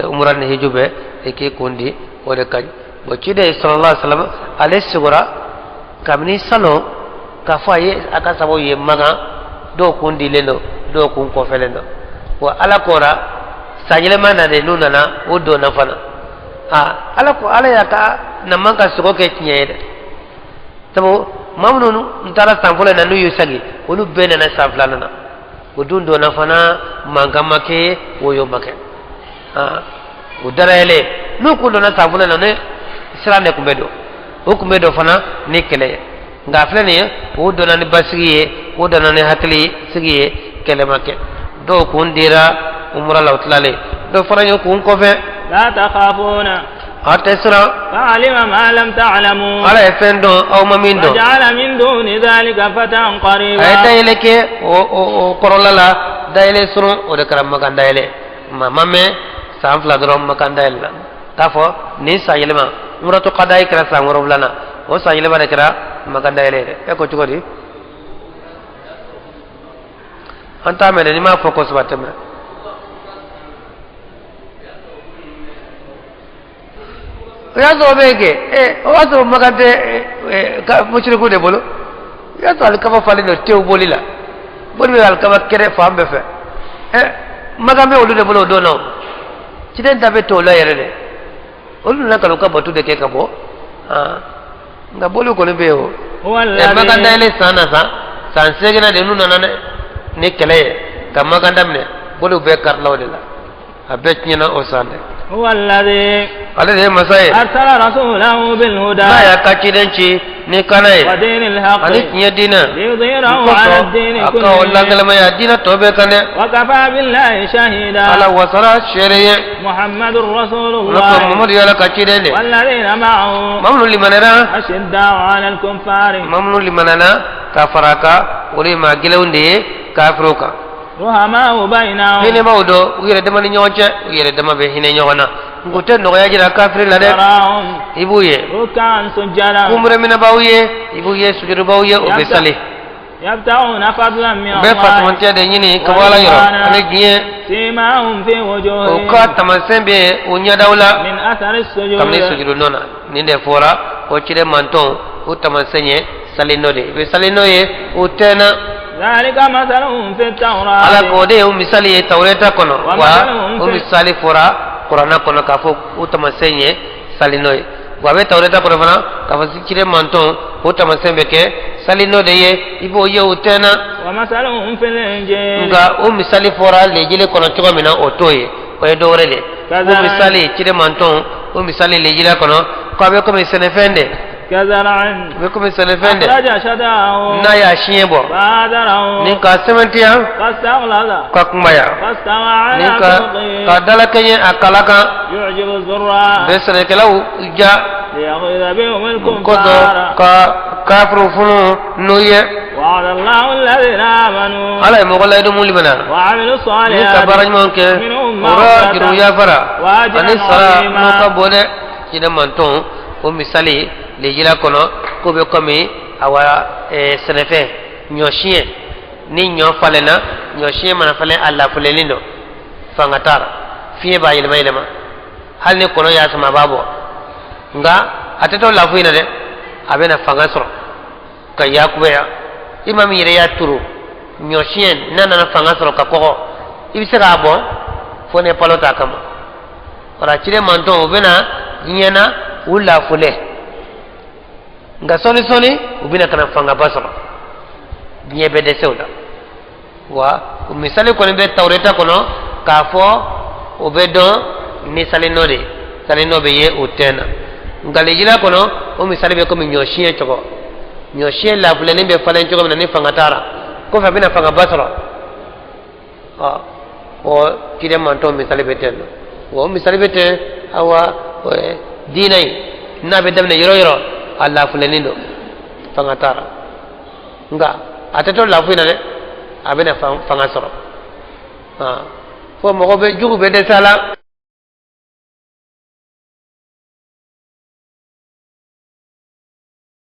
umura ni hiju bɛɛ i k'i kun di, o de ka ɲi. Bon, ciden sallallahu alaihi wasallam ale sugora kabini salon k'a fɔ a ye a ka sahabaw ye Makan, dɔw kun dilen don, dɔw kun kɔfɛlen don. Wa ala kora san yɛlɛma na de n'u nana o donna fana. Aa, ala ko ala y'a ka na ka sogo kɛ tiɲɛ ye dɛ, sabu maa minnu n taara san fɔlɔ in na n'u y'u sagi, olu bɛɛ nana san filanan na. O dun donna fana, mankan ma kɛ, woyo ma kɛ. Aa, o darayɛlɛ n'u kun donna san fɔlɔ in na, ne siran de tun bɛ don, o tun bɛ don fana ni kɛlɛ ye. Nka a filɛ nin ye, o donna ni basigi ye, o donna ni hakili sigi ye, kɛlɛ ma kɛ. Dɔw kun dira umura la, o tilalen, dɔw fana y'u kun kɔfɛ. La takhafuna. A tɛ siran. Fa'alima ma lam ta'lamu. Ala ye fɛn dɔn aw ma min dɔn. Ja'ala min duni dhalika fatan qariba. A ye dayɛlɛ kɛ o kɔrɔla la, dayɛlɛ surun, o de kɛra Makan dayɛlɛ. Maa ma mɛn san 2 dɔrɔn Makan dayɛlɛ la, k'a fɔ nin san yɛlɛma umratu qada'i kɛra san 7 na, o san yɛlɛma de kɛra Makan dayɛlɛ ye dɛ. E ko cogo di? An t'a mɛn dɛ, n'i m'a fɔ kosɛbɛ a tɛ mɛn. O y'a sɔrɔ bɛ kɛ ɛ, o y'a sɔrɔ Makan tɛ musiriku de bolo. O y'a sɔrɔ alikaba falen don tew boli la, boli bɛ alikaba kɛrɛ fan bɛɛ fɛ. Ɛ, Makan bɛ olu de bolo o don na. O ciden ta bɛ to o la yɛrɛ dɛ, olu nana ka n'u ka bato de kɛ ka bɔ. Nka boli kɔni bɛ yen o. Ɛ, Makan dayɛlɛ san na, san 8nan de n'u nana ni kɛlɛ ye ka Makan daminɛ, boliw bɛɛ karila o de la, a bɛɛ tiɲɛna o san dɛ. Huwa alladhi. Ale de ye masa ye. Arsala rasulahu bil huda. N'a y'a ka ciden ci ni kana ye. Wa dinil haqq. Ani tiɲɛ diinɛ. Liyudhhirahu ala ad-dini a ka o lankɛlɛmaya diinɛ tɔ bɛɛ kan dɛ. Wa kafa billahi shahida. Ala wasara seere ye. Muhammadur rasulullah. Ala ko Muhammadu y'Ala ka ciden de. Walladhina ma'ahu. Maa minnu limaniyara. Ashidda'u ala al-kuffari. Maa minnu limaniyana ka fara a kan, olu ye maa gɛlɛnw de ye kafiriw kan. Ruhama'u bainahum. Hinɛmaw don u yɛrɛ dama ni ɲɔgɔn cɛ, u yɛrɛ dama bɛ hinɛ ɲɔgɔn na. Nka u tɛ nɔgɔya jira kafiri la dɛ. I b'u ye. Ruk'an sujjadan. Kunbɛminɛbaw ye, i b'u ye sujudubaw ye, o bɛ sali. Yabtaguna fadlan min U bɛ fasamantiya de ɲini ka bɔ Ala yɔrɔ ani diɲɛ. Simahum fi wujuhihim. O ka taamasiyɛn bɛ u ɲɛdaw la. Min athari sujud. Kabini sujudu nɔ na, nin de fɔra o ciden mantɔn o taamasiyɛn ye sali nɔ de ye. I bɛ sali nɔ ye o tɛ na. Zalika masaluhum fi tawrati. Ala ko o de ye o misali ye Tawureta kɔnɔ. Wa o misali fɔra Kuranɛ kɔnɔ k'a fɔ o taamasiyɛn ye sali nɔ ye. Wa a bɛ Tawureta kɔnɔ fana k'a fɔ ciden mantɔn o taamasiyɛn bɛ kɛ sali nɔ de ye, i b'o ye o tɛ na. Wa masaluhum fil injil. Nka o misali fɔra Lejili kɔnɔ cogo min na, o t'o ye, o ye dɔ wɛrɛ de ye. O misali ciden mantɔn o misali Lejila kɔnɔ k'a bɛ komi sɛnɛfɛn de. Kazar'in. A bɛ komi sɛnɛfɛn de. Akhraja shada'ahu. N'a y'a siɲɛ bɔ. Fa'azarahu. Ni k'a sɛmɛntiya. Fastaghlaza. Ka kunbaya. Fastawa ala Ni ka suqihi. ka dalakɛɲɛ a kala kan. Yu'jibu zurra. Bɛ sɛnɛkɛlaw ja. Liyaghiza bihumul Kosɔn kuffara. ka kafiriw funu n'u ye. Wa'ada Allahu alladhina amanu. Ala ye mɔgɔ layidu mun limana. Wa amilu Ni ka salihati. baara ɲuman kɛ. Minhum O rɔ maghfiratan. jurumu yafara. Wa ajran Ani sara azima. n'o ka bon dɛ. Ciden mantɔn o misali Lejila kɔnɔ k'o bɛ komi awa sɛnɛfɛn ɲɔsiɲɛ, ni ɲɔ falenna, ɲɔsiɲɛ mana falen, a lafulennen don, fanga t'a la, fiɲɛ b'a yɛlɛma yɛlɛma, hali ni kɔnɔ y'a sama a b'a bɔ. Nka a tɛ to lafu in na dɛ, a bɛna fanga sɔrɔ ka yakubaya. I ma min yɛrɛ y'a turu ɲɔsiɲɛ, n'a nana fanga sɔrɔ ka kɔgɔ, i bɛ se k'a bɔn fo ni palo t'a kama. Wala ciden mantɔn u bɛna diɲɛ na u lafulɛ, nka sɔɔni sɔɔni u bɛna ka na fangaba sɔrɔ, diɲɛ bɛ dɛsɛ u la. Wa o misali kɔni bɛ Tawureta kɔnɔ k'a fɔ o bɛ dɔn ni salinɔ de ye, salinɔ bɛ ye o tɛn na. Nka Lejila kɔnɔ o misali bɛ komi ɲɔsiɲɛ cogo, ɲɔsiɲɛ lafulɛni bɛ falen cogo min na ni fanga t'a la, kɔfɛ a bɛna fangaba sɔrɔ. O ciden mantɔn misali bɛ ten. O misali bɛ ten. Awa diinɛ in n'a bɛ daminɛ yɔrɔ yɔrɔ, a lafulɛni don, fanga t'a la, nka a tɛ to lafu in na dɛ, a bɛna fanga sɔrɔ fo mɔgɔ bɛ jugu bɛ dɛsɛ a la.